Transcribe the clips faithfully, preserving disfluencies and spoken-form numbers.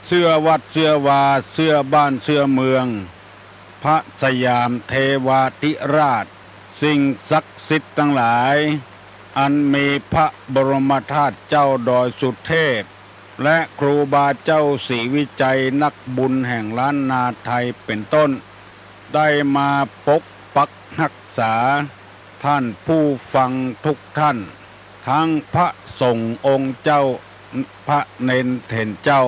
เสื้อวัดเสื้อวา เสื้อบ้านเสื้อเมือง พระสยามเทวาธิราช สิ่งศักดิ์สิทธิ์ตังหลาย อันมีพระบรมธาตุเจ้าดอยสุเทพ และครูบาเจ้าศรีวิชัยนักบุญแห่งล้านนาไทยเป็นต้น ได้มาปกปักฮักษา ท่านผู้ฟังทุกท่าน ทั้งพระสงฆ์องค์เจ้า พระเณรเถรเจ้า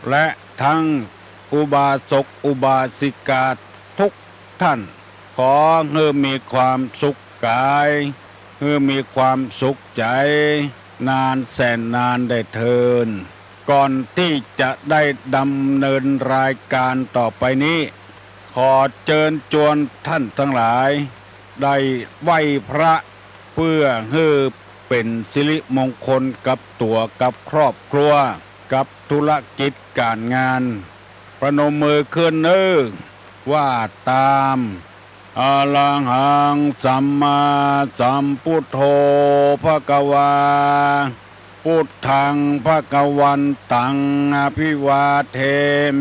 และทั้งอุบาสกอุบาสิกาทุกท่าน ขอหื้อมีความสุขกาย หื้อมีความสุขใจ๋ นานแสนนานได้เทอญ ก่อนตี้จะได้ดำเนินรายการต่อไปนี้ ขอเจิญจวนท่านตังหลาย ได้ไหว้พระ เปื้อหื้อเป๋นสิริมงคลกับตั๋วกับครอบครัว กับธุรกิจก๋านงาน ประนมมือขึ้นเน้อ ว่าต๋าม อะระหังสัมมาสัมพุทโธ ภะคะวา พุทธัง ภะคะวันตัง อะภิวาเท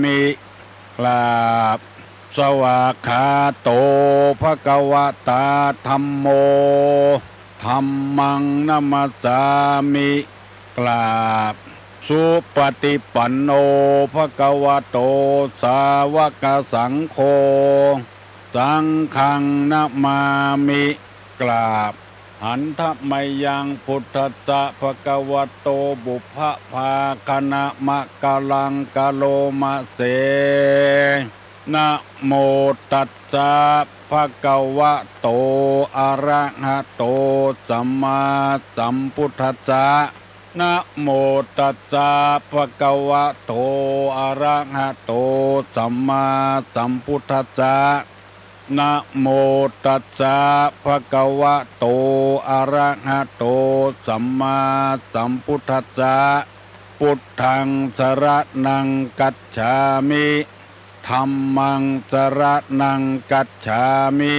มิ กราบ สวากขาโต ภะคะวะตา ธัมโม ธัมมัง นะมัสสามิ กราบ สุปฏิปันโน ภะคะวะโต สาวกสังโฆ สังฆัง นะมามิ กราบ หันทะมะยัง พุทธัสสะ ภะคะวะโต ปุพพะภาคะนะมะกะลัง กะโรมะเส นะโมตัสสะ ภะคะวะโต อะระหะโต สัมมาสัมพุทธัสสะ นะโมตัสสะ ภะคะวะโต อะระหะโต สัมมาสัมพุทธัสสะ นะโมตัสสะ ภะคะวะโต อะระหะโต สัมมาสัมพุทธัสสะ พุทธัง สะระณัง กัจฉามิ ธัมมัง สะระณัง กัจฉามิ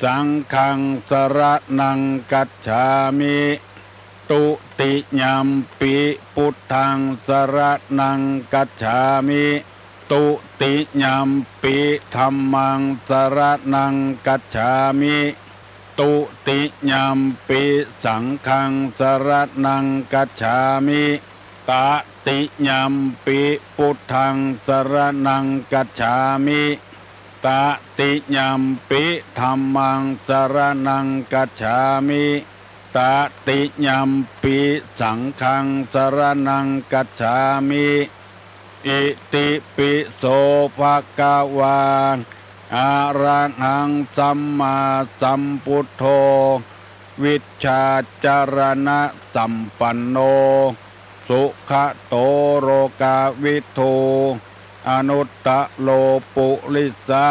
สังฆัง สะระณัง กัจฉามิ ตุติยัมปิ พุทธัง สะระณัง กัจฉามิ ตุติยัมปิ ธัมมัง สะระณัง กัจฉามิ ตุติยัมปิ สังฆัง สะระณัง กัจฉามิ ตะติยัมปิ พุทธัง สะระณัง กัจฉามิ ตะติยัมปิ ธัมมัง สะระณัง กัจฉามิ ตะติยัมปิ สังฆัง สะระณัง กัจฉามิ อิติปิโส ภะคะวา อะระหัง สัมมาสัมพุทโธ วิชชาจารณะสัมปันโน สุขะโต โลกาวิทู อนุตตะโร ปุริสะ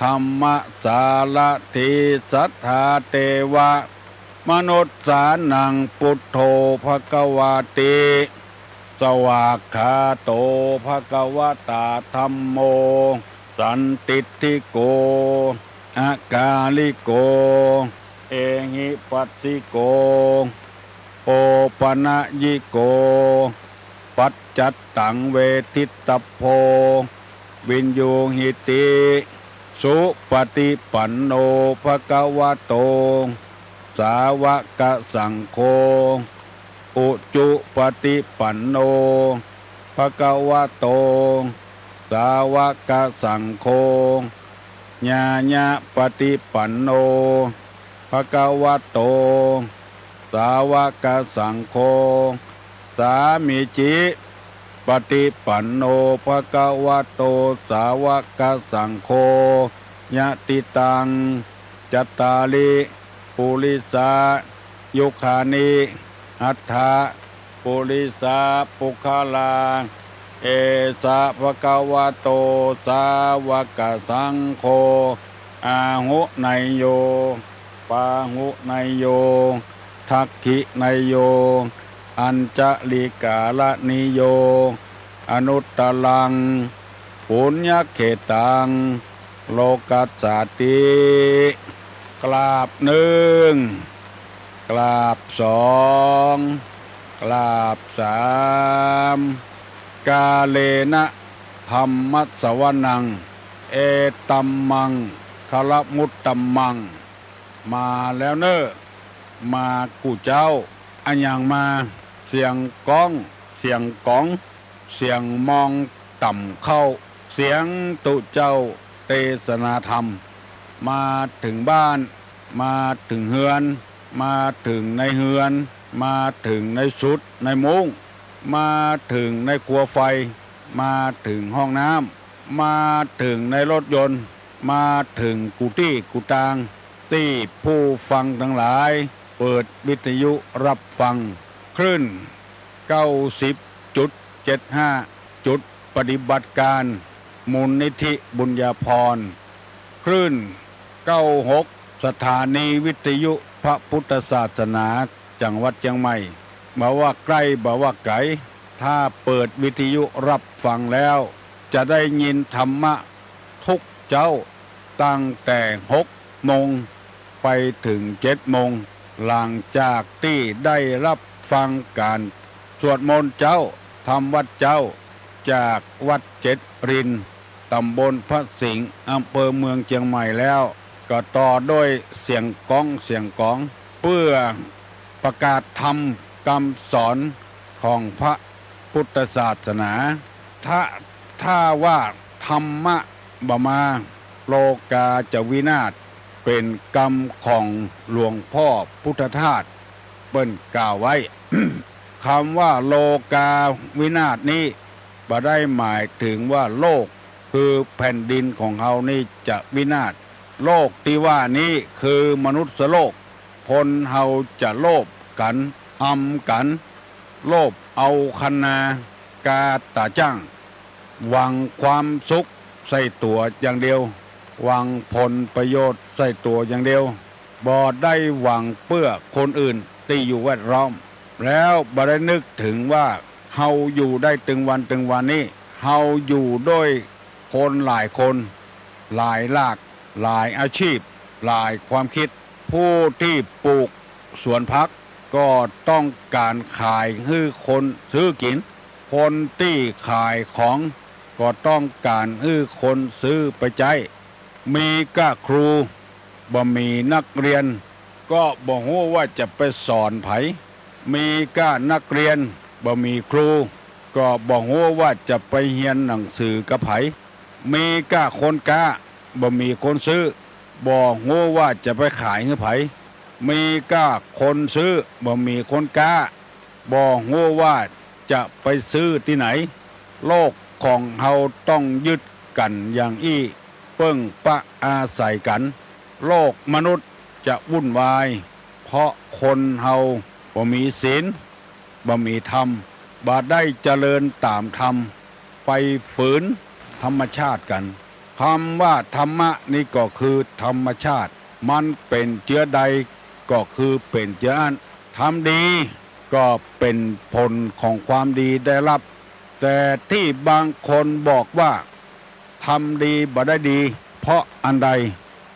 ธัมมะสารถี สัทธา เตวะ มนุสสานัง พุทโธ ภะคะวาติ สวากขาโต ภะคะวะตา ธัมโม สันทิฏฐิโก อะกาลิโก เอหิปัสสิโก โอปะนะยิโก ปัจจัตตัง เวทิตตัพโพ วินยูหิติ สุปะติปันโน ภะคะวะโต สาวะกะสังโฆ อุจุปะติปันโน ภะคะวะโต สาวะกะสังโฆ ญาญะปะติปันโน ภะคะวะโต สาวะกะสังโฆ สามีจิปะติปันโน ภะคะวะโต สาวะกะสังโฆ ยะติตัง จัตตาริ ปุริสายุคานิ อัตถะ ปุริสาปุคคลา เอสะ ภะคะวะโต สาวะกะสังโฆ อาหุเนยโย ปาหุเนยโย ทักขิเนยโย อัญจลิกาละนิโย อนุตตรัง ปุญญะเขตัง โลกัสสาติ กราบนึ่ง กราบสอง กราบสาม กาเลนะธัมมะสวนัง เอตัมมังคะละมุตตะมัง มาแล้วเน่อ มากู้เจ้า อะหยังมา เสียงก๊อง เสียงก๋อง เสียงมองต่ำเข้า เสียงตุ๊เจ้าเตสนาธรรม มาเถิงบ้าน มาเถิงเฮือน มาเถิงในเฮือน มาเถิงในสุดในมุ้ง มาเถิงในครัวไฟ มาเถิงห้องน้ำ มาเถิงในรถยนต์ มาเถิงกู้ตี้กู้ตาง ตี้ผู้ฟังตังหลายเปิดวิทยุฮับฟัง คลื่น เก้าสิบจุดเจ็ดห้า จุดปฏิบัติการ มูลนิธิบุญญาภรณ์ คลื่น เก้าหก สถานีวิทยุพระพุทธศาสนา จังหวัดเจียงใหม่ บ่ว่าใก้บ่ว่าไก๋ ถ้าเปิดวิทยุฮับฟังแล้ว จะได้ยินธรรมะทุกเจ๊า ตั้งแต่หกโมงไปเถิงเจ็ดโมง หลังจากตี้ได้ฮับฟังก๋านสวดมนต์เจ๊า ธรรมวัตรเจ๊า จากวัดเจ็ดริน ต๋ำบลพระสิงห์ อำเภอเมืองเจียงใหม่แล้ว ก็ต่อด้วยเสียงก๊องเสียงก๋อง เปื้อประกาศธรรมกำสอนของพระพุทธศาสนา ถ้า ถ้าว่าธรรมะบ่มา โลกาจะวินาศ เป๋นกำของหลวงพ่อพุทธทาส เปิ้นกล่าวไว้ กำว่าโลกาวินาศนี้ บ่ได้หมายเถิงว่าโลก คือแผ่นดินของเฮานี้จะวินาศ โลกตี้ว่านี้คือมนุษย์โลก คนเฮาจะโลภกั๋น อำกั๋น โลภเอาคะนา กาต๋าจ้าง หวังความสุขใส่ตั๋วอย่างเดียว หวังผลประโยชน์ใส่ตั๋วอย่างเดียว บ่ได้หวังเปื้อคนอื่นตี้อยู่แวดล้อม แล้วบ่ได้นึกเถิงว่าเฮาอยู่ได้ตึงวันตึงวันนี้ เฮาอยู่ด้วยคนหลายคน หลายหลาก หลายอาชีพ หลายความคิด ผู้ตี้ปลูกสวนผัก ก็ต้องก๋านขายหื้อคนซื้อกิ๋น คนตี้ขายของ ก็ต้องก๋านหื้อคนซื้อไปใจ๊ มีก้าครู บ่มีนักเรียน ก็บ่ฮู้ว่าจะไปสอนใผ มีก้านักเรียน บ่มีครู ก็บ่ฮู้ว่าจะไปเฮียนหนังสือกับใผ มีก้าคนก๊า บ่มีคนซื้อ บ่ฮู้ว่าจะไปขายหื้อใผ มีก้าคนซื้อ บ่มีคนก๊า บ่ฮู้ว่าจะไปซื้อตี้ไหน โลกของเฮาต้องยึดกั๋นอย่างอี้ เปิ้งปะอาศัยกั๋น โลกมนุษย์จะวุ่นวาย เพราะคนเฮาบ่มีศีล บ่มีธรรม บ่ได้เจริญต๋ามธรรม ไปฝืนธรรมชาติกั๋น กำว่าธรรมะนี้ก็คือธรรมชาติ มันเป๋นเจื้อใดก็คือเป๋นเจื้ออั้น ธรรมดีก็เป๋นผลของความดีได้ฮับ แต่ตี้บางคนบอกว่า ธรรมดีบ่ได้ดี เพราะอันใด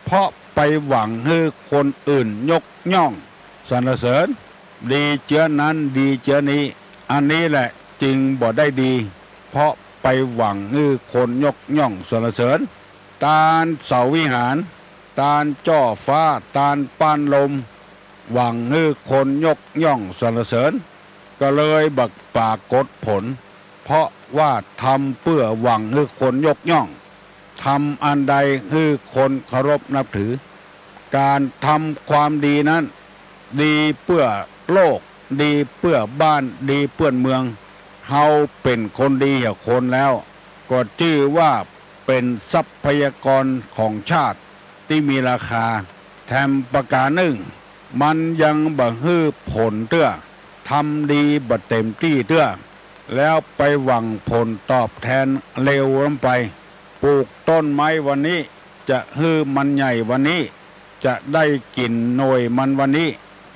เพราะไปหวังหื้อคนอื่นยกย่องสรรเสริญ ดีเจื้อนั้นดีเจื้อนี้ อันนี้แหละจึงบ่ได้ดี เพราะไปหวังหื้อคนยกย่องสรรเสริญ ตานเสาวิหาร ตานจ้อฟ้า ตานป้านลม หวังหื้อคนยกย่องสรรเสริญ ก็เลยบ่ปรากฏผล เพราะว่าทำเปื้อหวังหื้อคนยกย่อง ทำอันใดหื้อคนเคารพนับถือ ก๋านทำความดีนั้น ดีเปื้อโลก ดีเปื้อบ้าน ดีเปื้อเมือง เฮาเป๋นคนดีเหียคนแล้ว ก็จื้อว่าเป๋นทรัพยากรของชาติตี้มีราคา แถมประก๋านนึ่ง มันยังบ่หื้อผลเตื้อ ทำดีบ่เต๋มตี้เตื้อ แล้วไปหวังผลตอบแทนเลวล้ำไป ปลูกต้นไม้วันนี้ จะหื้อมันใหญ่วันนี้ จะได้กิ๋นหน่วยมันวันนี้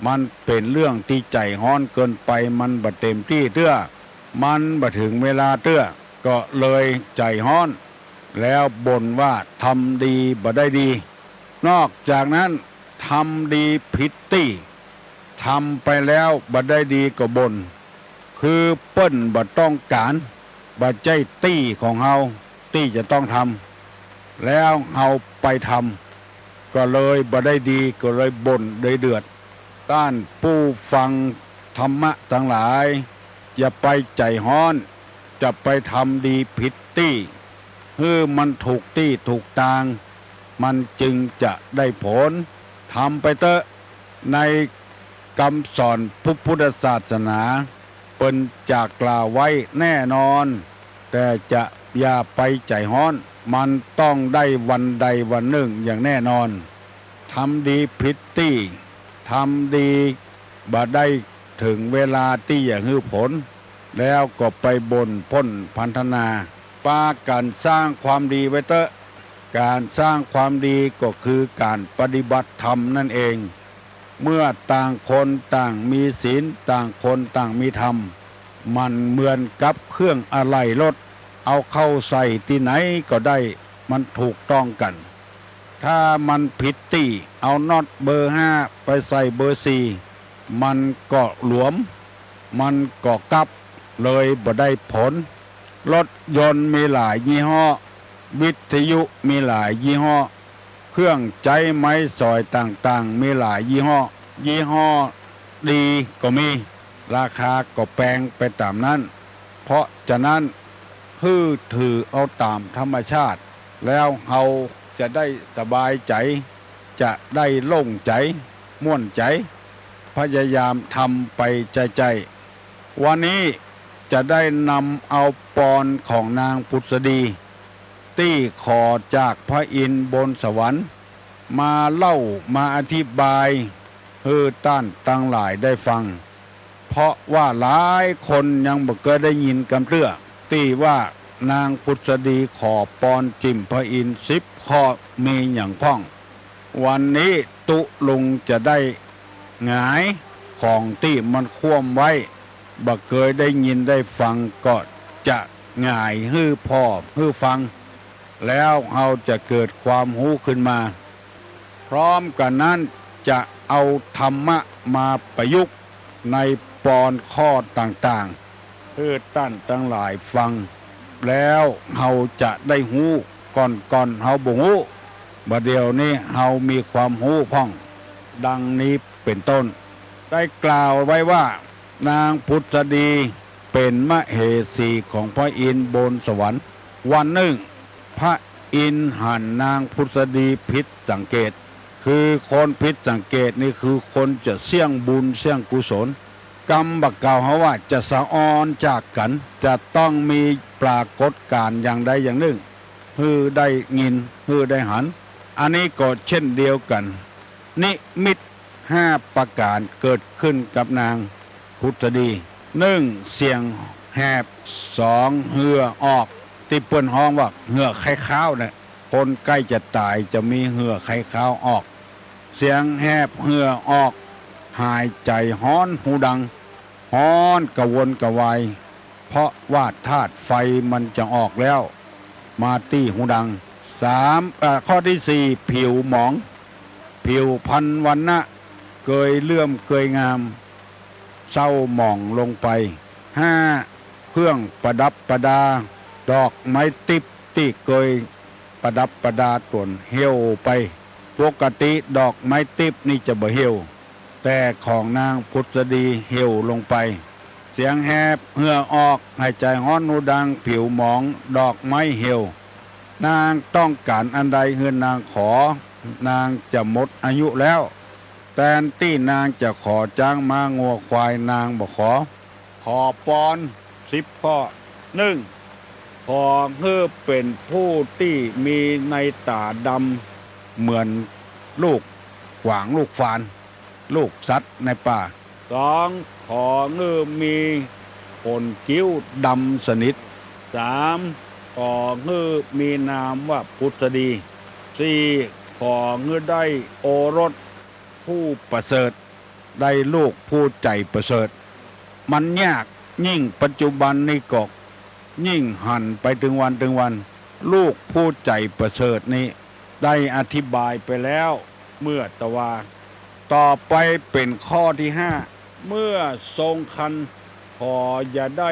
มันเป๋นเรื่องตี้ใจ๋ฮ้อนเกินไป มันบ่เต๋มตี้เตื้อ มันบ่เถิงเวลาเตื้อ ก็เลยใจ๋ฮ้อน แล้วบ่นว่าทำดีบ่ได้ดี นอกจากนั้น ทำดีผิดตี้ ทำไปแล้วบ่ได้ดีก็บ่น คือเปิ้นบ่ต้องก๋าน บ่ใจ้ตี้ของเฮาตี้จะต้องทำ แล้วเฮาไปทำ ก็เลยบ่ได้ดี ก็เลยบ่นเลยเดือด ต้านผู้ฟังธรรมะตังหลาย อย่าไปใจ๋ฮ้อน จะไปทำดีผิดตี้ หื้อมันถูกตี้ถูกตาง มันจึงจะได้ผล ทำไปเต๊อะ ในกำสอนพระพุทธศาสนา เปิ้นจะกล่าวไว้แน่นอน แต่จะอย่าไปใจ๋ฮ้อน มันต้องได้วันใดวันนึ่งอย่างแน่นอน ทำดีผิดตี้ ทำดีบ่ได้ เถิงเวลาตี้จะหื้อผล แล้วก็ไปบ่นพ่นพรรณนา ปากั๋นสร้างความดีไว้เต๊อะ ก๋านสร้างความดีก็คือก๋านปฏิบัติธรรมนั่นเอง เมื่อต่างคนต่างมีศีล ต่างคนต่างมีธรรม มันเหมือนกับเครื่องอะไหล่รถ เอาเข้าใส่ตี้ไหนก็ได้ มันถูกต้องกั๋น ถ้ามันผิดตี้ เอาน็อตเบอร์ห้าไปใส่เบอร์สี่ มันก็หลวม มันก็กับ เลยบ่ได้ผล รถยนต์มีหลายยี่ห้อ วิทยุมีหลายยี่ห้อ เครื่องใจ๊ไม้สอยต่างๆ มีหลายยี่ห้อ ยี่ห้อดีก็มี ราคาก็แปงไปต๋ามนั้น เพราะฉะนั้น หื้อถือเอาต๋ามธรรมชาติ แล้วเฮาจะได้สบายใจ๋ จะได้โล่งใจ๋ ม่วนใจ๋ พยายามทำไปใจ้ๆ วันนี้จะได้นำเอาปอนของนางผุสดี ตี้ขอจากพระอินทร์บนสวรรค์ มาเล่ามาอธิบาย หื้อต้านตังหลายได้ฟัง เพราะว่าหลายคนยังบ่เกยได้ยินกำเตื้อ ตี้ว่านางผุสดีขอปอนจิ่มพระอินทร์สิบข้อ มีหยังพ่อง วันนี้ตุ๊ลุงจะได้หงายของตี้มันคว่ำไว้ บ่เกยได้ยินได้ฟังก็จะหงายหื้อพ่อหื้อฟัง แล้วเฮาจะเกิดความฮู้ขึ้นมา พร้อมกั๋นนั้นจะเอาธรรมะมาประยุกต์ในปอนข้อต่างๆ หื้อต้านตังหลายฟัง แล้วเฮาจะได้ฮู้ ก่อนๆ เฮาบ่ฮู้ บ่าเดี่ยวนี้เฮามีความฮู้พ่อง ดังนี้เป๋นต้น ได้กล่าวไว้ว่า นางผุสดีเป๋นมเหสีของพระอินทร์บนสวรรค์ วันนึ่ง พระอินทร์หันนางผุสดีผิดสังเกต คือคนผิดสังเกตนี่คือคนจะเสี้ยงบุญเสี้ยงกุศล กำบ่าเก่าเฮาว่าจะสะออนจากกั๋น จะต้องมีปรากฏก๋ารณ์อย่างใดอย่างนึ่ง หื้อได้ยิน หื้อได้หัน อันนี้ก็เช่นเดียวกั๋น นิมิตห้าประก๋ารเกิดขึ้นกับนางผุสดี นึ่ง เสียงแหบ สอง เหื่อออก ตี้เปิ้นฮ้องว่าเหื่อไข้คาวเนี่ย คนใก้จะต๋ายจะมีเหื่อไข้คาวออก เสียงแหบเหื่อออก หายใจ๋ฮ้อนฮูดัง ฮ้อนกระวนกระวาย เพราะว่าธาตุไฟมันจะออกแล้ว มาตี้ฮูดัง สาม เอ่อ ข้อตี้สี่ ผิวหมอง ผิวพรรณวรรณะเกยเลื่อมเกยงาม เศร้าหมองลงไป ห้า เครื่องประดับประดา ดอกไม้ติ๊บตี้เกยประดับประดาต๋นเหี่ยวไป ปกติดอกไม้ติ๊บนี่จะบ่เหี่ยว แต่ของนางผุสดีเหี่ยวลงไป เสียงแหบเหื่อออก หายใจ๋ฮ้อนฮูดัง ผิวหมอง ดอกไม้เหี่ยว นางต้องก๋ารอันใดหื้อนางขอ นางจะหมดอายุแล้ว แตนตี้นางจะขอจ๊างม้างัวควาย นางบ่ขอ ขอปอนสิบข้อ นึ่ง ขอหื้อเป๋นผู้ตี้มีในต๋าดำเหมือนลูกขวางลูกฟาน ลูกสัตว์ในป่า สอง ขอหื้อมีขนคิ้วดำสนิท สาม ขอหื้อมีนามว่าผุสดี สี่ ขอหื้อได้โอรสผู้ประเสริฐ ได้ลูกผู้ใจ๋ประเสริฐ มันยาก ยิ่งปัจจุบันนี้ก็ยิ่งหันไปตึงวันตึงวัน ลูกผู้ใจ๋ประเสริฐนี้ได้อธิบายไปแล้วเมื่อตะวา ต่อไปเป๋นข้อตี้ห้า เมื่อทรงครรภ์ขออย่าได้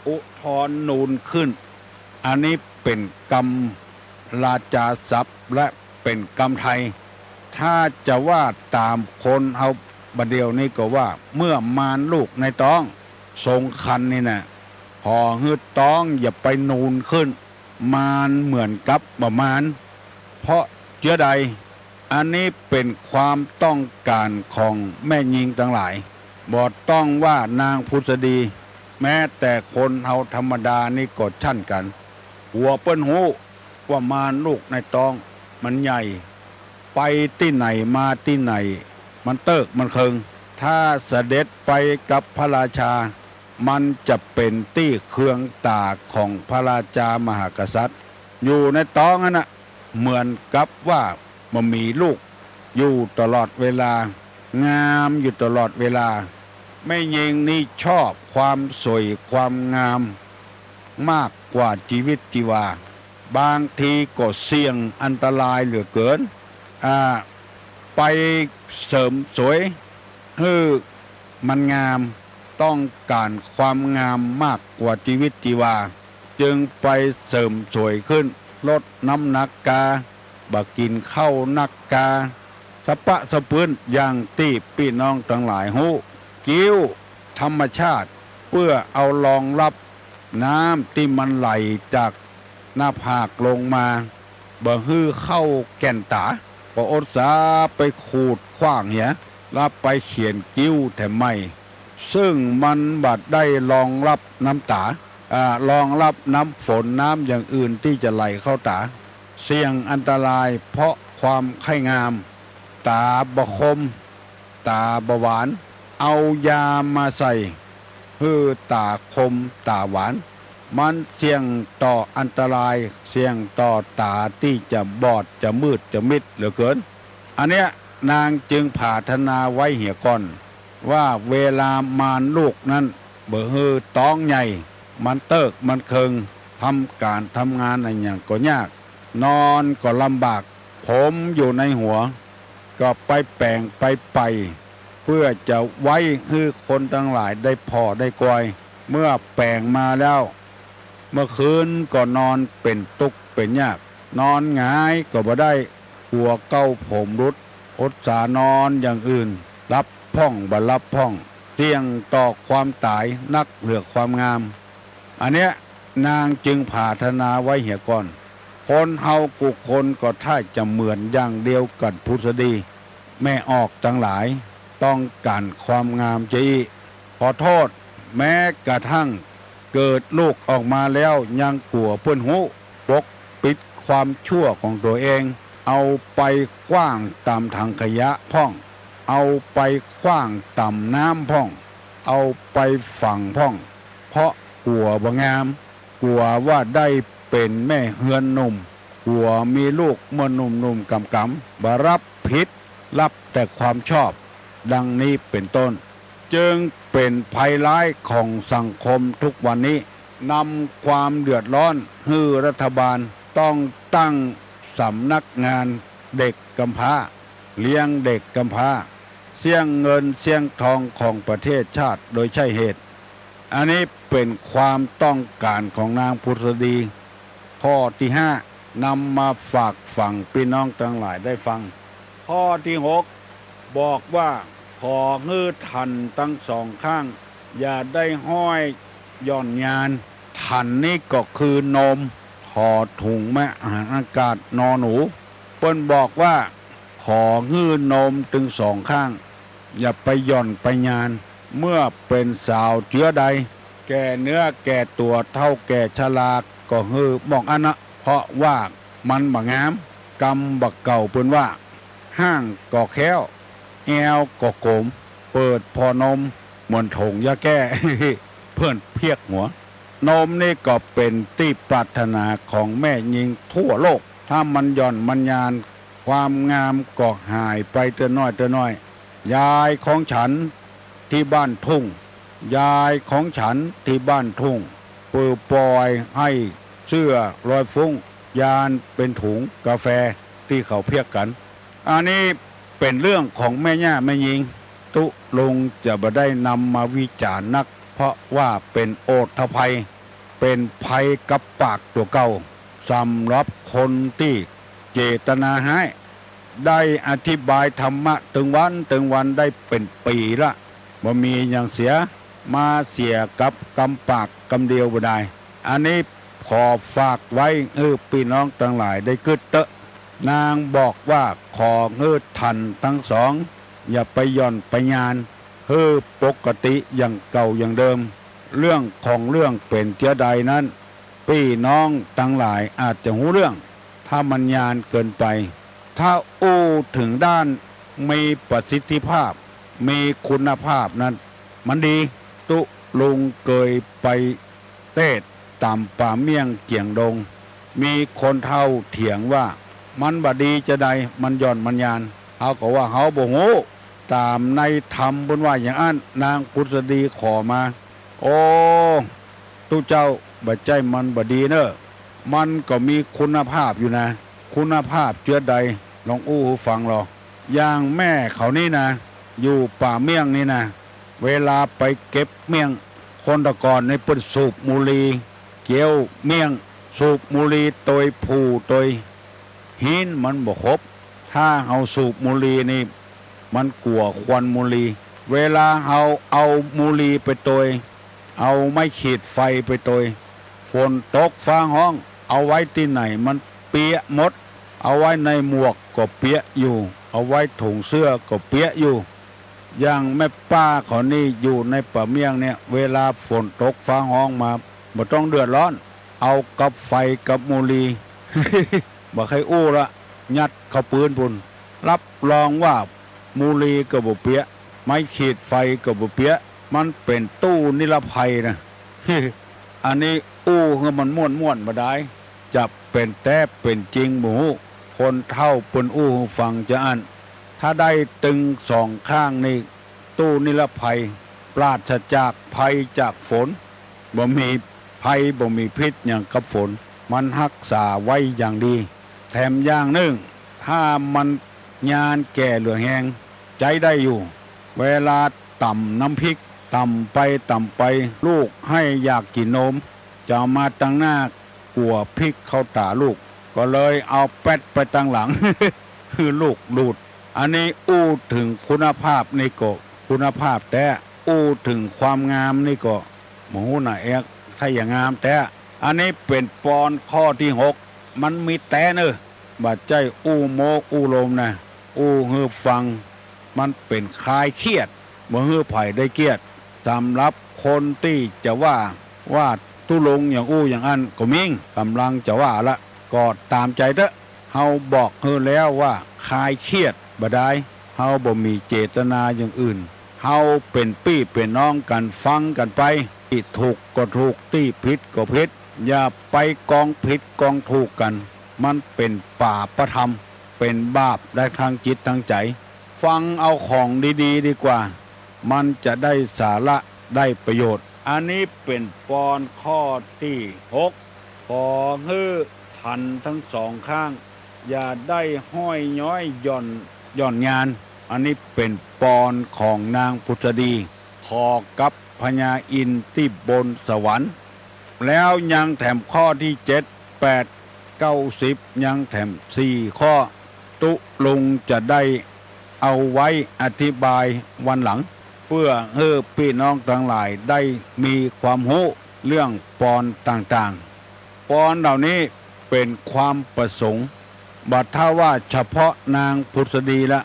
อุทธรณ์นูนขึ้น อันนี้เป๋นกำราชาศัพท์และเป๋นกำไทย ถ้าจะว่าต๋ามคนเฮาบ่าเดี่ยวนี้ก็ว่า เมื่อมารลูกในต๊อง ทรงครรภ์นี่นะ ขอหื้อต๊องอย่าไปนูนขึ้น มารเหมือนกับบ่มาร เพราะเจื้อใด อันนี้เป๋นความต้องก๋านของแม่ญิงตังหลาย บ่ต้องว่านางผุสดี แม้แต่คนเฮาธรรมดานี่ก็เช่นกั๋น กั๋วเปิ้นฮู้ว่ามารลูกในต๊องมันใหญ่ ไปตี้ไหนมาตี้ไหน มันเติ๊กมันเคิง ถ้าเสด็จไปกับพระราชา มันจะเป๋นตี้เคืองต๋าของพระราชามหากษัตริย์ อยู่ในต๊องนั้นน่ะ เหมือนกับว่าบ่มีลูก อยู่ตลอดเวลา งามอยู่ตลอดเวลา แม่ญิงนี่ชอบความสวยความงาม มากกว่าจีวิตจีวา บางทีก็เสี่ยงอันตรายเหลือเกิน อ่า ไปเสริมสวยหื้อมันงาม ต้องก๋านความงามมากกว่าจีวิตจีวา จึงไปเสริมสวยขึ้น ลดน้ำหนักกา บ่กิ๋นข้าวนักกา สะปะสะปื้น อย่างตี้ปี้น้องตังหลายฮู้ กิ้วธรรมชาติ เปื้อเอารองรับน้ำตี้มันไหลจากหน้าผากลงมา บ่หื้อเข้าแก่นต๋า ก็อดสาไปขูดขว้างเหีย แล้วไปเขียนกิ้วแถมใหม่ ซึ่งมันบ่ได้รองรับน้ำต๋า อ่า รองรับน้ำฝนน้ำอย่างอื่นตี้จะไหลเข้าต๋า เสี่ยงอันตรายเพราะความใค่งาม ต๋าบ่คม ต๋าบ่หวาน เอายามาใส่หื้อต๋าคมต๋าหวาน มันเสี่ยงต่ออันตราย เสี่ยงต่อต๋าตี้จะบอดจะมืดจะมิดเหลือเกิน อันเนี้ยนางจึงผาถนาไว้เหียก่อน ว่าเวลามารลูกนั้นบ่หื้อต๊องใหญ่ มันเติ๊กมันเคิง ทำก๋านทำงานอะหยังก็ยาก นอนก็ลำบาก ผมอยู่ในหัว ก็ไปแป๋งไปไป เปื้อจะไว้หื้อคนตังหลายได้ผ่อได้กอย เมื่อแป๋งมาแล้ว เมื่อคืนก็นอนเป๋นตุ๊กเป๋นยาก นอนหงายก็บ่ได้ กั๋วเก๊าผมหลุด อดสานอนอย่างอื่น หลับพ่องบ่หลับพ่อง เสี่ยงต่อความต๋ายนักเหลือความงาม อันเนี้ยนางจึงผาถนาไว้เหียก่อน คนเฮากู้คนก็ถ้าจะเหมือนอย่างเดียวกั๋นผุสดี แม่ออกตังหลาย ต้องก๋านความงามจะอี้ ขอโต้ษ แม้กระทั่งเกิดลูกออกมาแล้วยังกั๋วเปิ้นฮู้ ปกปิดความชั่วของตั๋วเอง เอาไปขว้างต๋ามถังขยะพ่อง เอาไปขว้างต๋ามน้ำพ่อง เอาไปฝังพ่อง เพราะกั๋วบ่งาม กั๋วว่าได้เป๋นแม่เฮือนหนุ่ม กั๋วมีลูกเมื่อหนุ่มๆ ก๋ำๆ บ่ฮับผิด ฮับแต่ความชอบ ดังนี้เป๋นต้น จึงเป๋นภัยร้ายของสังคมทุกวันนี้ นำความเดือดร้อนหื้อรัฐบาลต้องตั้งสำนักงานเด็กกำพร้า เลี้ยงเด็กกำพร้า เสี้ยงเงินเสี้ยงทองของประเทศชาติโดยใช่เหตุ อันนี้เป๋นความต้องก๋านของนางผุสดี ข้อตี้ห้า นำมาฝากฝังปี้น้องตังหลายได้ฟัง ข้อตี้หก บอกว่า ขอหื้อถันตังสองข้าง อย่าได้ห้อยหย่อนยาน ถันนี้ก็คือนม ถอถุงมหาอากาศ นอหนู เปิ้นบอกว่า ขอหื้อนมตึงสองข้าง อย่าไปหย่อนไปยาน เมื่อเป๋นสาวเจื้อใด แก่เนื้อแก่ตั๋วเฒ่าแก่ชราก็หื้อหม่องอั้นนะ เพราะว่ามันบ่งาม กำบ่าเก่าเปิ้นว่า ฮ้างก็แค้ว แอวก็โก๋ม เปิดผ่อนมเหมือนถงยาแก้ เปิ้นเพียกหัว นมนี่ก็เป๋นตี้ปรารถนาของแม่ญิงทั่วโลก ถ้ามันหย่อนมันยาน ความงามก็หายไปเตื้อน้อยเตื้อน้อย ยายของฉันตี้บ้านทุ่ง ยายของฉันตี้บ้านทุ่ง เปิดปล่อยหื้อเสื้อลอยฟุ้ง ยานเป๋นถุงกาแฟตี้เขาเพียกกั๋น อันนี้เป๋นเรื่องของแม่ย่าแม่ญิง ตุ๊ลุงจะบ่ได้นำมาวิจารณ์นัก เพราะว่าเป๋นโอทภัย เป๋นภัยกับปากตั๋วเก่า สำหรับคนตี้เจตนาฮ้าย ได้อธิบายธรรมะตึงวันตึงวันได้เป๋นปี๋ละ บ่มีหยังเสีย มาเสียกับกำปากกำเดียวบ่ได้ อันนี้ขอฝากไว้หื้อปี้น้องตังหลายได้กึ๊ดเต๊อะ นางบอกว่าขอหื้อตันตังสอง อย่าไปหย่อนไปยาน หื้อปกติอย่างเก่าอย่างเดิม เรื่องของเรื่องเป๋นเตื้อใดนั้น ปี้น้องตังหลายอาจจะฮู้เรื่อง ถ้ามันยานเกินไป ถ้าอู้เถิงด้านมีประสิทธิภาพ มีคุณภาพนั้น มันดี ตุ๊ลุงเกยไปเตสน์ต๋ามป่าเมี่ยงเจี๋ยงดง มีคนเฒ่าเถียงว่า มันบ่ดีจาใด มันหย่อนมันยาน เฮาก็ว่าเฮาบ่ฮู้ ต๋ามในธรรมเปิ้นว่าอย่างอั้น นางผุสดีขอมา โอ้ ตุ๊เจ้า บ่ใจ้มันบ่ดีเน่อ มันก็มีคุณภาพอยู่นะ คุณภาพเจื้อใด ลองอู้หื้อฟังลอ อย่างแม่เขานี่นะ อยู่ป่าเมี่ยงนี่นะ เวลาไปเก็บเมี่ยง คนแต่ก่อนนี่เปิ้นสูบบุหรี่ เคี้ยวเมี่ยง สูบบุหรี่โตยผุ่โตย ฮี้นมันบ่ครบ ถ้าเฮาสูบบุหรี่นี่ มันกั๋วควันบุหรี่ เวลาเฮาเอาบุหรี่ไปโตย เอาไม้ขีดไฟไปโตย ฝนตกฟ้าฮ้อง เอาไว้ตี้ไหนมันเปียะหมด เอาไว้ในหมวกก็เปียะอยู่ เอาไว้ถุงเสื้อก็เปียะอยู่ อย่างแม่ป้าเขานี่อยู่ในป่าเมี่ยงเนี่ย เวลาฝนตกฟ้าฮ้องมา บ่ต้องเดือดร้อน เอากับไฟกับบุหรี่ บ่ใค่อู้ละ ยัดเข้าปื๊นปู้น รับรองว่าบุหรี่ก็บ่เปียะ ไม้ขีดไฟก็บ่เปียะ มันเป๋นตู้นิรภัยนะ อันนี้อู้หื้อมันม่วนๆ บ่ดาย จะเป๋นแต๊เป๋นจริงบ่ฮู้ คนเฒ่าเปิ้นอู้หื้อฟังจาอั้น ถ้าได้ตึงสองข้างนี่ ตู้นิรภัย ปราศจากภัยจากฝน บ่มีภัยบ่มีพิษหยังกับฝน มันฮักษาไว้อย่างดี แถมอย่างนึ่ง ถ้ามันยานแก่เหลือแฮง ใจ๊ได้อยู่ เวลาต๋ำน้ำพริก ต๋ำไปต๋ำไป ลูกไห้อยากกิ๋นนม จะเอามาตังหน้า กั๋วพริกเข้าต๋าลูก ก็เลยเอาแป๊ดไปตังหลัง หื้อลูกดูด อันนี้อู้เถิงคุณภาพนี่ก็คุณภาพแต๊ อู้เถิงความงามนี่ก็ บ่ฮู้นะแอ๊ก ถ้าอย่างงามแต๊ อันนี้เป๋นปอนข้อตี้หก มันมีแต๊เน่อ บ่ใจ้อู้โม้อู้ลมนะ อู้หื้อฟัง มันเป๋นคลายเครียด บ่หื้อใผได้เกลียด สำหรับคนตี้จะว่า ว่าตุ๊ลุงอย่างอู้อย่างอั้นก็มี ก่ำลังจะว่าละ ก็ต๋ามใจ๋เต๊อะ เฮาบอกหื้อแล้วว่าคลายเครียดบ่ดาย เฮาบ่มีเจตนาอย่างอื่น เฮาเป๋นปี้เป๋นน้องกั๋น ฟังกั๋นไป ตี้ถูกก็ถูก ตี้ผิดก็ผิด อย่าไปกองผิดกองถูกกั๋น มันเป๋นปาปธรรม เป๋นบาปได้ทั้งจิตทั้งใจ๋ ฟังเอาของดีๆ ดีกว่า มันจะได้สาระได้ประโยชน์ อันนี้เป๋นปอนข้อตี้หก ขอหื้อตันตังสองข้าง อย่าได้ห้อยย้อยหย่อน หย่อนยาน อันนี้เป๋นปอนของนางผุสดี ขอกับพญาอินทร์ตี้บนสวรรค์ แล้วยังแถมข้อตี้เจ็ด แปด เก้า สิบ ยังแถมสี่ข้อ ตุ๊ลุงจะได้เอาไว้อธิบายวันหลัง เปื้อหื้อปี้น้องตังหลายได้มีความฮู้เรื่องปอนต่างๆ ปอนเหล่านี้เป๋นความประสงค์ บ่ถ้าว่าเฉพาะนางผุสดีละ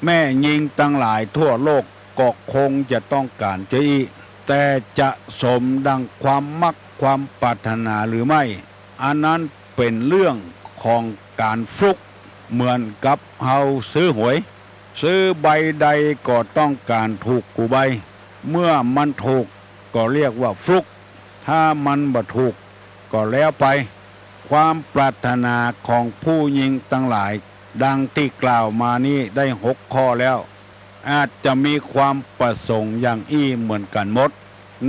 แม่ญิงตังหลายทั่วโลกก็คงจะต้องก๋านจาอี้ แต่จะสมดังความมักความปรารถนาหรือไม่ อันนั้นเป๋นเรื่องของก๋านฟลุก เหมือนกับเฮาซื้อหวย ซื้อใบใดก็ต้องก๋านถูกกู้ใบ เมื่อมันถูกก็เรียกว่าฟลุก ถ้ามันบ่ถูกก็แล้วไป ความปรารถนาของผู้ญิงตังหลาย ดังตี้กล่าวมานี้ได้หกข้อแล้ว อาจจะมีความประสงค์อย่างอี้เหมือนกั๋นหมด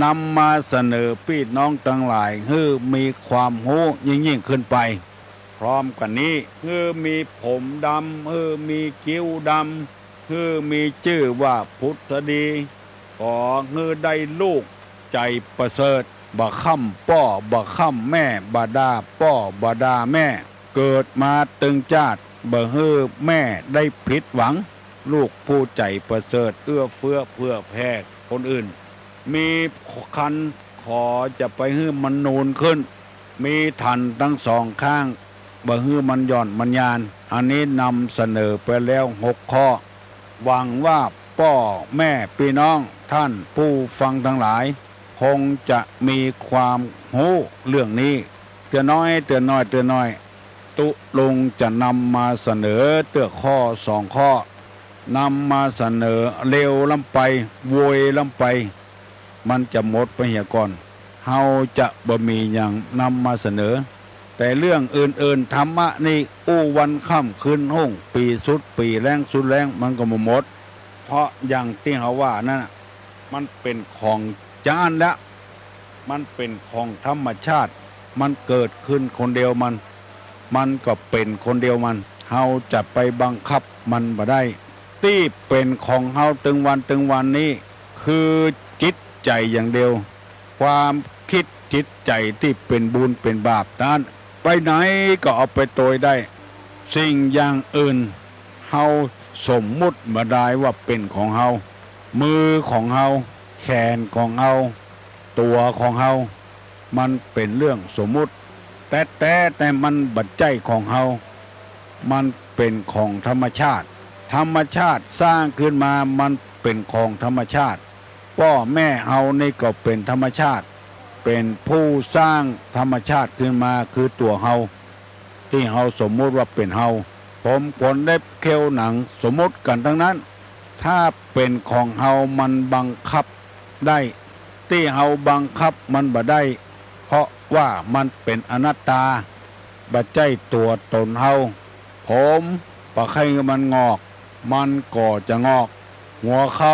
นำมาเสนอปี้น้องตังหลายหื้อมีความฮู้ยิ่งๆ ขึ้นไป พร้อมกั๋นนี้ หื้อมีผมดำ หื้อมีคิ้วดำ หื้อมีจื้อว่าผุสดี ขอหื้อได้ลูก ใจ๋ประเสริฐ บ่าค่ำป้อบ่าค่ำแม่ บ่าด่าป้อบ่าด่าแม่ เกิดมาตึงจาติ บ่หื้อแม่ได้ผิดหวัง ลูกผู้ใจ๋ประเสริฐ เอื้อเฟื้อเผื่อแผ่คนอื่น มีครรภ์ขอจะไปหื้อมันนูนขึ้น มีฐันตังสองข้าง บ่หื้อมันหย่อนมันยาน อันนี้นำเสนอไปแล้วหกข้อ หวังว่าป้อแม่ปี้น้องท่านผู้ฟังตังหลาย คงจะมีความฮู้เรื่องนี้ เตื้อน้อยเตื้อน้อยเตื้อน้อย ตุ๊ลุงจะนำมาเสนอเตื้อข้อสองข้อ นำมาเสนอเร็วล้ำไป โวยล้ำไป มันจะหมดไปเหียก่อน เฮาจะบ่มีหยังนำมาเสนอ แต่เรื่องอื่นๆ ธรรมะนี่อู้วันค่ำคืนฮุ่ง ปี๋สุดปี๋แล้งสุดแล้ง มันก็บ่หมด เพราะอย่างตี้เฮาว่านั้นน่ะ มันเป๋นของจาอั้นแหละ มันเป๋นของธรรมชาติ มันเกิดขึ้นคนเดียวมัน มันก็เป๋นคนเดียวมัน เฮาจะไปบังคับมันบ่ได้ ตี้เป๋นของเฮาตึงวันตึงวันนี้ คือจิตใจ๋อย่างเดียว ความกึ๊ดจิตใจ๋ตี้เป๋นบุญเป๋นบาปนั้น ไปไหนก็เอาไปโตยได้ สิ่งอย่างอื่น เฮาสมมุติบ่ดายว่าเป๋นของเฮา มือของเฮา แขนของเฮา ตั๋วของเฮา มันเป๋นเรื่องสมมุติ แต๊ๆ แต่มันบ่ใจ้ของเฮา มันเป๋นของธรรมชาติ ธรรมชาติสร้างขึ้นมา มันเป๋นของธรรมชาติ ป้อแม่เฮานี่ก็เป๋นธรรมชาติ เป๋นผู้สร้างธรรมชาติขึ้นมา คือตั๋วเฮา ตี้เฮาสมมุติว่าเป๋นเฮา ผมขนเล็บเขี้ยวหนัง สมมุติกั๋นตังนั้น ถ้าเป๋นของเฮามันบังคับได้ ตี้เฮาบังคับมันบ่ได้ เพราะว่ามันเป๋นอนัตตา บ่ใจ้ตั๋วต๋นเฮา ผมบ่ใค่หื้อมันงอก มันก็จะงอก หัวเข่า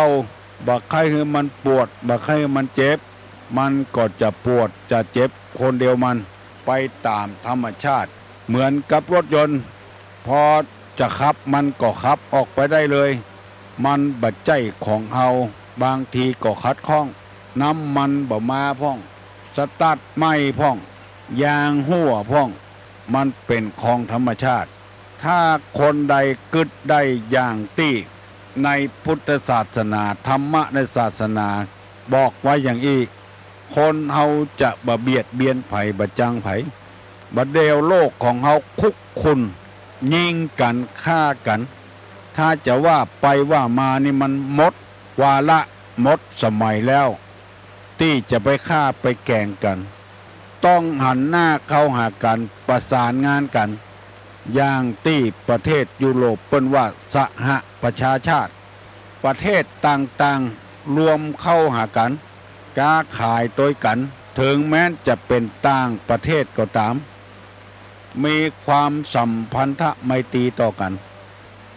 บ่ใค่หื้อมันปวด บ่ใค่หื้อมันเจ็บ มันก็จะปวดจะเจ็บคนเดียวมัน ไปต๋ามธรรมชาติ เหมือนกับรถยนต์ พอจะขับมันก็ขับออกไปได้เลย มันบ่ใจ้ของเฮา บางทีก็ขัดข้อง น้ำมันบ่มาพ่อง สตาร์ทไหม้พ่อง ยางฮั่วพ่อง มันเป๋นของธรรมชาติ ถ้าคนใดกึ๊ดได้อย่างตี้ในพุทธศาสนา ธรรมะในศาสนาบอกไว้อย่างอี้ คนเฮาจะบ่เบียดเบียนใผ บ่จังใผ บ่าเดี่ยวโลกของเฮาคุกคุน ยิงกั๋น ฆ่ากั๋น ถ้าจะว่าไปว่ามานี่มันหมดวาระ หมดสมัยแล้ว ตี้จะไปฆ่าไปแก๋งกั๋น ต้องหันหน้าเข้าหากั๋น ประสานงานกั๋น อย่างตี้ประเทศยุโรปเปิ้นว่าสหประชาชาติ ประเทศต่างๆ รวมเข้าหากั๋น ก๊าขายตวยกั๋น เถิงแม้นจะเป๋นต่างประเทศก็ต๋าม มีความสัมพันธะไมตรีต่อกั๋น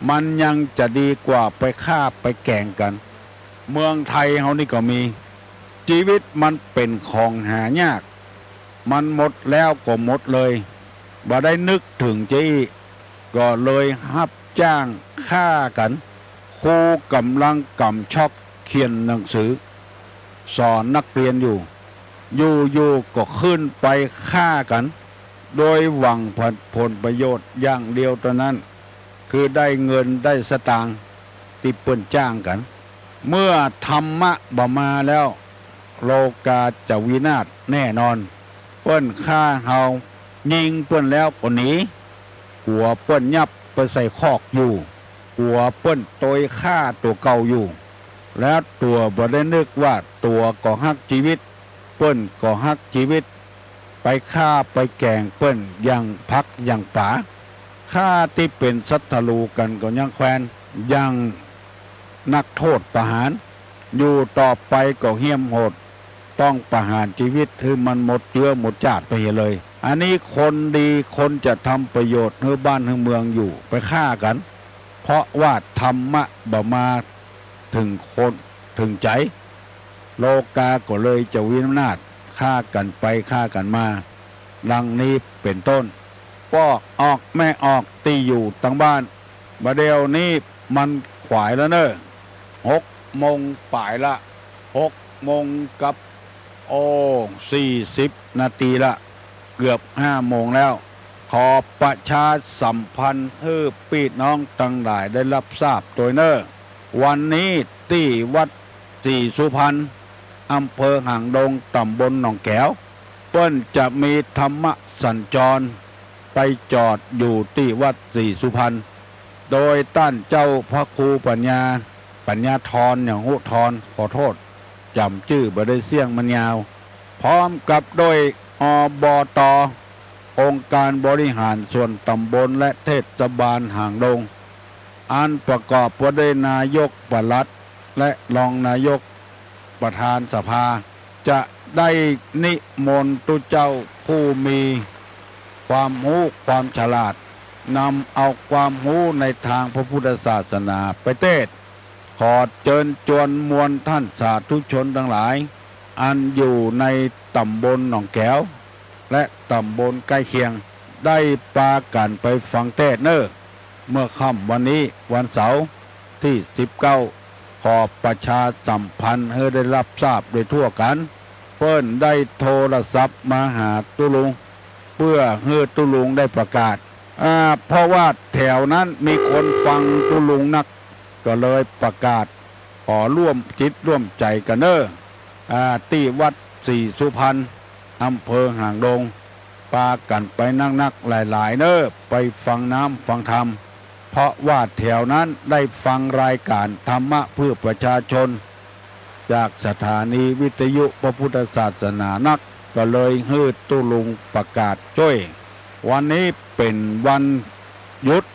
มันยังจะดีกว่าไปฆ่าไปแก๋งกั๋น เมืองไทยเฮานี่ก็มี จีวิตมันเป๋นของหายาก มันหมดแล้วก็หมดเลย บ่ได้นึกเถิงจะอี้ ก็เลยฮับจ้างฆ่ากั๋น ครูก่ำลังก๋ำช็อกเขียนหนังสือ สอนนักเรียนอยู่ อยู่ๆ ก็ขึ้นไปฆ่ากั๋น โดยหวังผล ผลประโยชน์อย่างเดียวเต้านั้น คือได้เงินได้สตางค์ตี้เปิ้นจ้างกั๋น เมื่อธรรมะบ่มาแล้ว โลกาจะวินาศแน่นอน เปิ้นฆ่าเฮา ยิงเปิ้นแล้วก็หนี กั๋วเปิ้นยับไปใส่คอกอยู่ กั๋วเปิ้นตวยฆ่าตั๋วเก่าอยู่ แล้วตั๋วบ่ได้นึกว่าตั๋วก็ฮักจีวิต เปิ้นก็ฮักจีวิต ไปฆ่าไปแก๋งเปิ้นอย่างผักอย่างป๋า ฆ่าตี้เป๋นศัตรู๋กั๋นก็ยังแควน อย่างนักโทษประหาร อยู่ต่อไปก็เหี้ยมโหด ต้องประหารจีวิตหื้อมันหมดเจื๊อหมดจาติไปเหียเลย อันนี้คนดีคนจะทำประโยชน์หื้อบ้านหื้อเมืองอยู่ ไปฆ่ากั๋น เพราะว่าธรรมะบ่มาเถิงคนเถิงใจ๋ โลกาก็เลยจะวินาศ ฆ่ากั๋นไปฆ่ากั๋นมา ดังนี้เป๋นต้น ป้อออกแม่ออกตี้อยู่ตังบ้าน บ่าเดี่ยวนี้มันขวายแล้วเน่อ หกโมงป๋ายละ หกโมงกับ โอ้ สี่สิบนาทีละ เกือบห้าโมงแล้ว ขอประชาสัมพันธ์หื้อปี้น้องตังหลายได้ฮับทราบตวยเน่อ วันนี้ตี้วัดศรีสุพรรณ อำเภอหางดง ต๋ำบลหนองแก๋ว เปิ้นจะมีธรรมสัญจร ไปจอดอยู่ตี้วัดศรีสุพรรณ โดยต้านเจ้าพระครูปัญญา ปัญญาธร อย่างฮู้ธร ขอโต้ษ จ๋ำจื้อบ่ได้ เสี้ยงมันยาว พร้อมกับโดย อบต. องค์การบริหารส่วนต๋ำบลและเทศบาลหางดง อันประกอบไปด้วยนายกปลัด และรองนายกประธานสภา จะได้นิมนต์ตุ๊เจ้าผู้มีความฮู้ความฉลาด นำเอาความฮู้ในตางพระพุทธศาสนาไปเตสน์ ขอเจิญจวนมวลต้านสาธุชนตังหลาย อันอยู่ในต๋ำบลหนองแก๋ว และต๋ำบลใก้เคียง ได้ปากั๋นไปฟังเตสน์เน่อ เมื่อค่ำวันนี้วันเสาร์ตี้สิบเก้า ขอประชาสัมพันธ์หื้อได้ฮับทราบโดยทั่วกั๋น เปิ้นได้โทรศัพท์มาหาตุ๊ลุง เปื้อหื้อตุ๊ลุงได้ประกาศ อ่า เพราะว่าแถวนั้นมีคนฟังตุ๊ลุงนัก ก็เลยประกาศ ขอร่วมจิตร่วมใจ๋กั๋นเน่อ อ่า ตี้วัดศรีสุพรรณ อำเภอหางดง ปากั๋นไปนักๆ หลายๆ เน่อ ไปฟังน้ำฟังธรรม เพราะว่าแถวนั้นได้ฟังรายก๋านธรรมะเพื่อประชาชน จากสถานีวิทยุพระพุทธศาสนานัก ก็เลยหื้อตุ๊ลุงประกาศจ้วย วันนี้เป๋นวันหยุด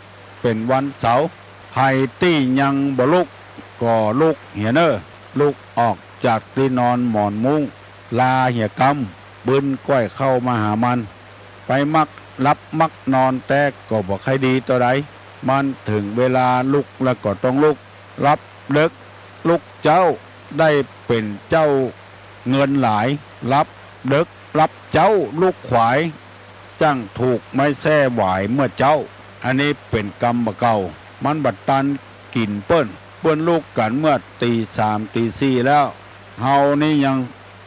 เป๋นวันเสาร์ ใผตี้ยังบ่ลุก ก็ลุกเหียเน่อ ลุกออกจากตี้นอนหมอนมุ้ง ลาเหียกำ บึนก้อยเข้ามาหามัน ไปมักหลับมักนอนแต๊ก็บ่ใค่ดีเต้าใด มันเถิงเวลาลุกแล้วก็ต้องลุก หลับเดิ็กลุกเจ๊า ได้เป๋นเจ้าเงินหลาย หลับเดิ็กหลับเจ๊าลุกขวาย จั้งถูกไม้แส้หวายเมื่อเจ๊า อันนี้เป๋นกำบ่าเก่า มันบ่ตันกิ๋นเปิ้น เปิ้นลุกกั๋นเมื่อตีสามตีสี่แล้ว เฮานี้ยัง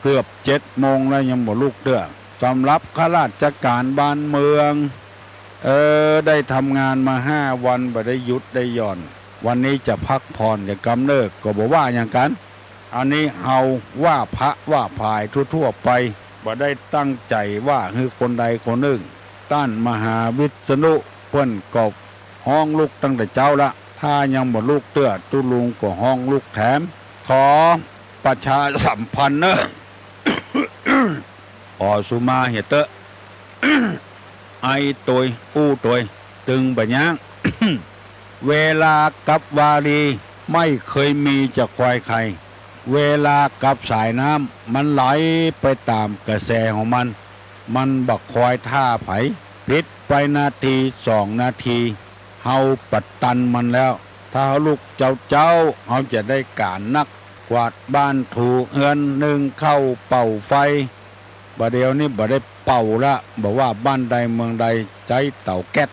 เกือบเจ็ดโมงแล้วยังบ่ลุกเตื้อ สำหรับข้าราชก๋านบ้านเมือง เออ ได้ทำงานมาห้าวันบ่ได้หยุดได้หย่อน วันนี้จะพักผ่อนเหียกำเน่อ ก็บ่ว่าหยังกั๋น อันนี้เฮาว่าพระว่าผายทั่วๆ ไป บ่ได้ตั้งใจ๋ว่าหื้อคนใดคนนึ่ง ต้านมหาวิษณุเปิ้นก็ฮ้องลุกตั้งแต่เจ๊าละ ถ้ายังบ่ลุกเตื้อตุ๊ลุงก็ฮ้องลุกแถม ขอประชาสัมพันธ์เน่อ ขอสุมาเหียเต๊อะ ไอตวย อู้ตวย ตึงบ่ยั้ง เวลากับวารี ไม่เคยมีจะคอยใคร เวลากับสายน้ำ มันไหลไปต๋ามกระแสของมัน มันบ่คอยท่าใผ ผิดไปนาทีสองนาที เฮาปะตันมันแล้ว ถ้าเฮาลุกเจ๊าๆ เฮาจะได้ก๋านนัก กวาดบ้านถูเฮือน นึ่งข้าวเป่าไฟ บ่าเดี่ยวนี้บ่ได้เป่าละ บ่ว่าบ้านใดเมืองใด ใจ๊เต๋าแก๊ส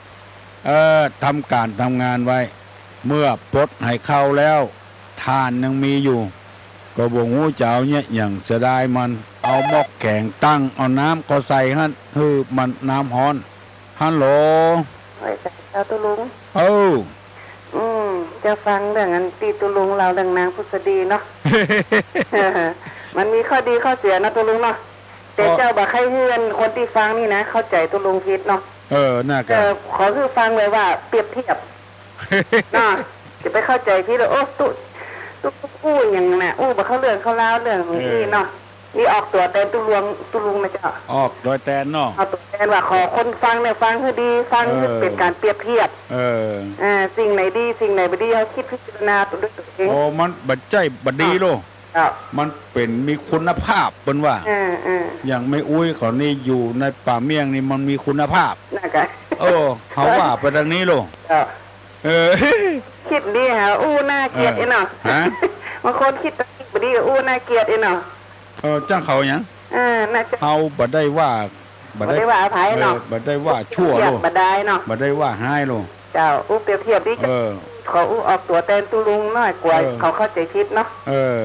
เออ ทำก๋านทำงานไว้ เมื่อปลดให้เข้าแล้ว ถ่านยังมีอยู่ ก็บ่ฮู้จะเอาเยียะหยัง เสียดายมัน เอาหม้อแก๋งตั้ง เอาน้ำเข้าใส่หั้น หื้อมันน้ำฮ้อน ฮัลโหล เอ้ย เจ้าตุ๊ลุง เอ้า อืม เจ้าฟังเรื่องอันตี้ตุ๊ลุงเล่าเรื่องนางผุษดีเนาะ มันมีข้อดีข้อเสียเนาะตุ๊ลุงเนาะ แต่ ก็ เจ้าบ่ใค่หื้อคนตี้ฟังนี่นะ เข้าใจ๋ตุ๊ลุงผิดเนาะ เออ น่าจะ เออ ขอหื้อฟังไว้ว่าเปรียบเทียบ เนาะ จะไปเข้าใจ๋ผิดว่า โอ้ ตุ๊ ตุ๊ลุงอู้หยังน่ะ อู้บ่เข้าเรื่องเข้าราวเรื่องนี้เนาะ เออ นี่ออกตั๋วแตนตุ๊ลุง ตุ๊ลุงนะเจ้า ออกตั๋วแตนเนาะ ออกตั๋วแตนว่าขอคนฟังเนี่ยฟังหื้อดี ฟังหื้อ เออ เป๋นก๋านเปรียบเทียบ เออ อ่า สิ่งไหนดี สิ่งไหนบ่ดี เฮาคิดพิจารณาตวยตนเอง โอ้ มันบ่ใจ้บ่ดีโล เจ้า มันเป๋นมีคุณภาพ เปิ้นว่า เออ เออ อย่างแม่อุ๊ยเขานี่อยู่ในป่าเมี่ยงนี่มันมีคุณภาพ นั่นกะ เออ เฮาว่าไปตางนี้โล เจ้า เออ คิดดีหาอู้น่าเกลียด เออ ไอ้เนาะ ฮะ บางคนคิดดีบ่ดีก็อู้น่าเกลียดไอ้เนาะ เออ จั้งเขาหยัง เออ น่าจะ เฮาบ่ได้ว่า บ่ได้ บ่ได้ว่าใผเนาะ เออ บ่ได้ว่าชั่วโล บ่ได้เนาะ บ่ได้ว่าฮ้ายโล เจ้า อู้เปรียบเทียบดี เออ ขออู้ออกตั๋วแตนตุ๊ลุงหน้อย กั๋ว เออ เขาเข้าใจ๋ผิดเนาะ เออ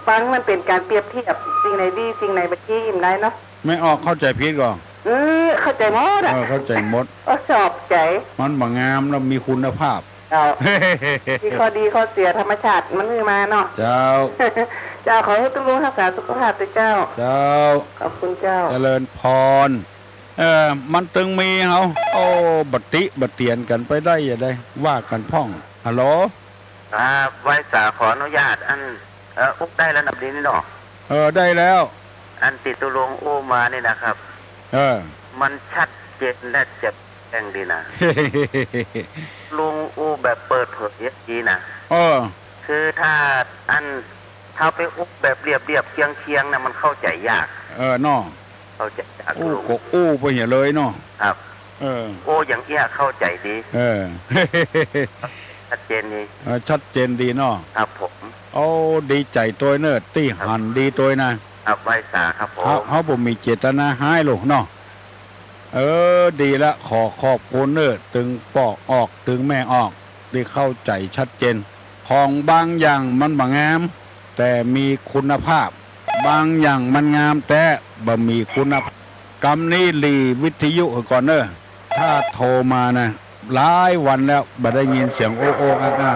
ฟังมันเป๋นก๋านเปรียบเทียบ สิ่งไหนดี สิ่งไหนบ่ดี มันได้เนาะ แม่ออกเข้าใจ๋ผิดก่อ เออ เข้าใจ๋หมดอะ เออ เข้าใจ๋หมด ก็ชอบใจ๋ มันบ่งามแล้วมีคุณภาพ เจ้า มีข้อดีข้อเสียธรรมชาติมันหื้อมาเนาะ เจ้า เจ้า ขอหื้อตุ๊ลุงฮักษาสุขภาพเต๊อะเจ้า เจ้า ขอบคุณเจ้า เจริญพร เออ มันตึงมีเฮา โอ้ บ่ติบ่เตียนกั๋นไปได้จะใด ว่ากั๋นพ่อง ฮัลโหล ครับ ไหว้สาขออนุญาต อัน เอ่อ อู้ได้แล้วนะ ดีนี่เนาะ เออ ได้แล้ว อันตี้ตุ๊ลุงอู้มานี่นะครับ เออ มันชัดเจนและแจ่มแจ้งดีนะ ลุงอู้แบบเปิดเผยดีนะ เออ คือถ้าอัน ถ้าไปอู้แบบเรียบๆ เคียงๆ น่ะ มันเข้าใจ๋ยาก เออ เนาะ เข้าใจ๋ยาก อู้ ลุง ก็อู้ไปเหียเลยเนาะ ครับ เออ อู้อย่างเอี้ยเข้าใจ๋ดี เออ ชัดเจนดี เออ ชัดเจนดีเนาะ ครับผม โอ้ ดีใจ๋ตวยเน่อ ตี้หันดีตวยนะ ครับ ไหว้สาครับผม เฮา เฮาบ่มีเจตนาฮ้ายหรอกเนาะ เออ ดีละ ขอขอบคุณเน่อ ตึงป้อออก ตึงแม่ออก ตี้เข้าใจ๋ชัดเจน ของบางอย่างมันบ่งาม แต่มีคุณภาพ บางอย่างมันงามแต๊ บ่มีคุณภาพ กำนี้หลีวิทยุก่อนเน่อ ถ้าโทรมานะ หลายวันแล้ว บ่ได้ยินเสียงโอ้โอ้อ้าอ้า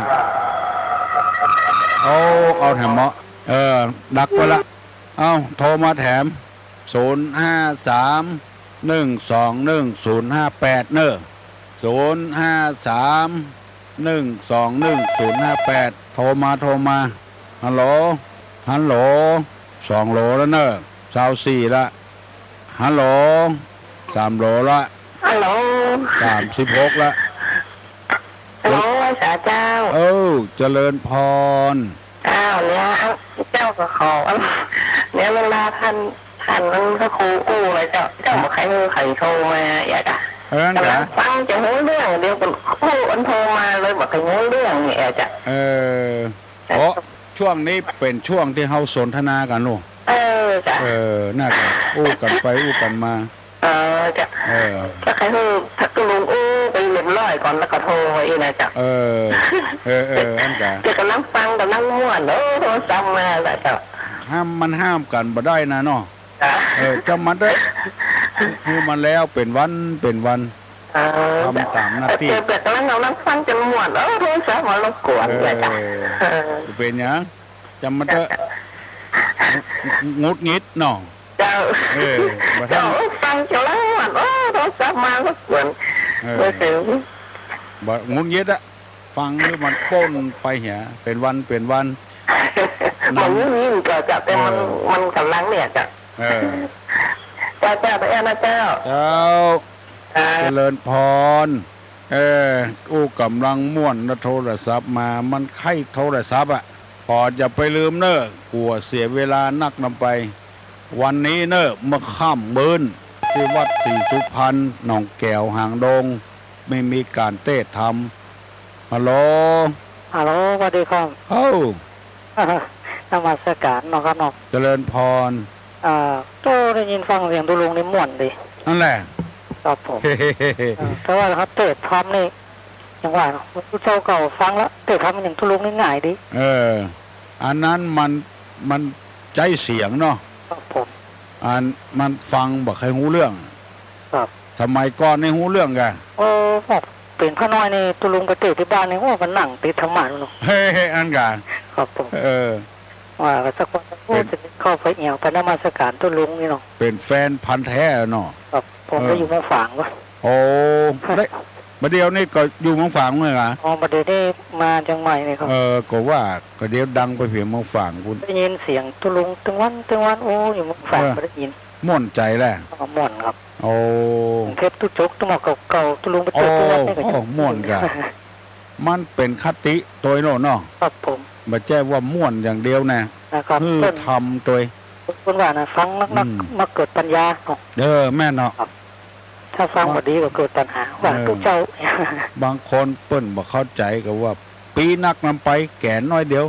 เอา เอาแถมเหมาะ เออ ดักไว้ละ เอา โทรมาแถม ศูนย์ห้าสาม หนึ่งสองหนึ่ง ศูนย์ห้าแปด เน่อ ศูนย์ห้าสาม หนึ่งสองหนึ่ง ศูนย์ห้าแปด โทรมา โทรมา ฮัลโหล ฮัลโหล สองโหลแล้วเน่อ ซาวสี่ละ ฮัลโหล สามโหลละ ฮัลโหล สามสิบหกละ ฮัลโหล ไหว้สาเจ้า เออ เจริญพร เจ้า เนี่ย เจ้าก็ขอ เนี่ย เวลาต้าน ต้านมันพระครูอู้เลยเจ้า เจ้า ฮะ บ่ใค่หื้อใผโทรมาเอียดอะ เออ นั่น ก๋ำลัง กะ ฟังจะฮู้เรื่อง เดี๋ยวก็อู้อันโทรมาเลย บ่ใค่ฮู้เรื่องนี่เอียดอะ เออ โอ้ ช่วงนี้เป๋นช่วงตี้เฮาสนทนากั๋นลูก เออ จ้ะ เออ น่ากะ อู้กั๋นไปอู้กั๋นมา เออ จ้ะ เออ ก็ใค่หื้อตุ๊ลุงอู้ไปเรียบร้อยก่อนแล้วก็โทรอีกนะเจ้า เออ เออ เออ อันกะ เดี๋ยวก๋ำลังฟังก๋ำลังม่วน โอ้ โทรศัพท์มาแล้วเจ้า ห้าม มันห้ามกั๋นบ่ได้นะเนาะ จ้ะ เออ จ้างมันเต๊อะ คือมันแล้วเป๋นวันเป๋นวัน เออ ทำต๋ามหน้าตี้ เออ เดี๋ยวก๋ำลัง ก๋ำลังฟังจ๋นม่วน โอ้ โทรศัพท์มารบกวน เออ เจ้า เออ เป๋นหยัง จ้างมันเต๊อะ หงุดหงิดเนาะ เจ้า เออ บ่ทัน เจ้า ฟังจ๋นม่วน โอ้ โทรศัพท์มารบกวน เออ บ่หงุดหงิดอะ ฟังหื้อมันป้นไปเหีย เป๋นวันเป๋นวัน บ่มี มีก็จะ แต่มัน เออ มันก๋ำลังเนี่ยจ้ะ เออ เจ้า เจ้า เจ้า เจ้า เจ้า เจริญพร เออ อู้ก๋ำลังม่วนนะ โทรศัพท์มา มันใค่โทรศัพท์อะ ขออย่าไปลืมเน่อ กั๋วเสียเวลานักนำไป วันนี้เน่อ เมื่อค่ำมื้น ตี้วัดศรีสุพรรณ หนองแก๋ว หางดง ไม่มีก๋านเตศน์ธรรม ฮัลโหล ฮัลโหล สวัสดีครับ เอ้า นมัสการเนาะครับเนาะ เจริญพร อ่า โต้ ได้ยินฟังเสียงตุ๊ลุงนี่ม่วนดี นั่นแหละ ครับผม เออ แต่ว่าถ้าเตศน์ธรรมนี่ อย่างว่าเนาะ ผู้เจ้าเก่าฟังแล้ว เตศน์ธรรมอย่างตุ๊ลุงนี่ง่ายดี เออ อันนั้นมัน มันใจ๊เสียงเนาะ ครับผม อันมันฟังบ่ใค่ฮู้เรื่อง ครับ สมัยก่อนนี่ฮู้เรื่องก่ะ โอ้ พวกเป๋นพระน้อยนี่ ตุ๊ลุงไปเตศน์ตี้บ้านนี่ โอ้ ก็นั่งติดธรรมะเนาะ เฮ้ย อันก่ะ ครับผม เออ ว่าก็สักวัน โอ้ เป๋น จะเข้าไปเอี่ยวไปนมัสการตุ๊ลุงนี่เนาะ เป๋นแฟนพันธุ์แท้เนาะ ครับ ผม เออ ก็อยู่เมืองฝางวะ โอ้ ได้ บ่าเดี่ยวนี้ก็อยู่เมืองฝางเลยเหรอ อ๋อ บ่าเดี่ยวนี้มาเจียงใหม่นี่ครับ เออ ก็ว่า ก็เดี๋ยวดังไปเผียเมืองฝางพุ้น ได้ยินเสียงตุ๊ลุงตึงวัน ตึงวัน โอ้ อยู่เมืองฝาง เออ บ่ได้ยิน ม่วนใจ๋แหละ อ๋อ ม่วนครับ โอ้ กรุงเทพตุ๊จก ตุ๊หมอกเก่าๆ ตุ๊ลุงไปเตศน์ตุ๊วัดนี่ก็ โอ้ ม่วนก่ะ มันเป๋นคติตวยโลกเนาะ ครับผม บ่ใจ้ว่าม่วนอย่างเดียวนะ นะครับ คือ เปิ้น ธรรมตวย เปิ้นว่านะ ฟังนักๆ อืม มาเกิดปัญญาเนาะ เออ แม่นเนาะ ครับ ถ้าฟัง ว่า บ่ดีก็เกิดปัญหา ว่า เออ ตุ๊เจ้า บางคนเปิ้นบ่เข้าใจ๋ก็ว่า ปี้นักนำไป แก๋นน้อยเดียว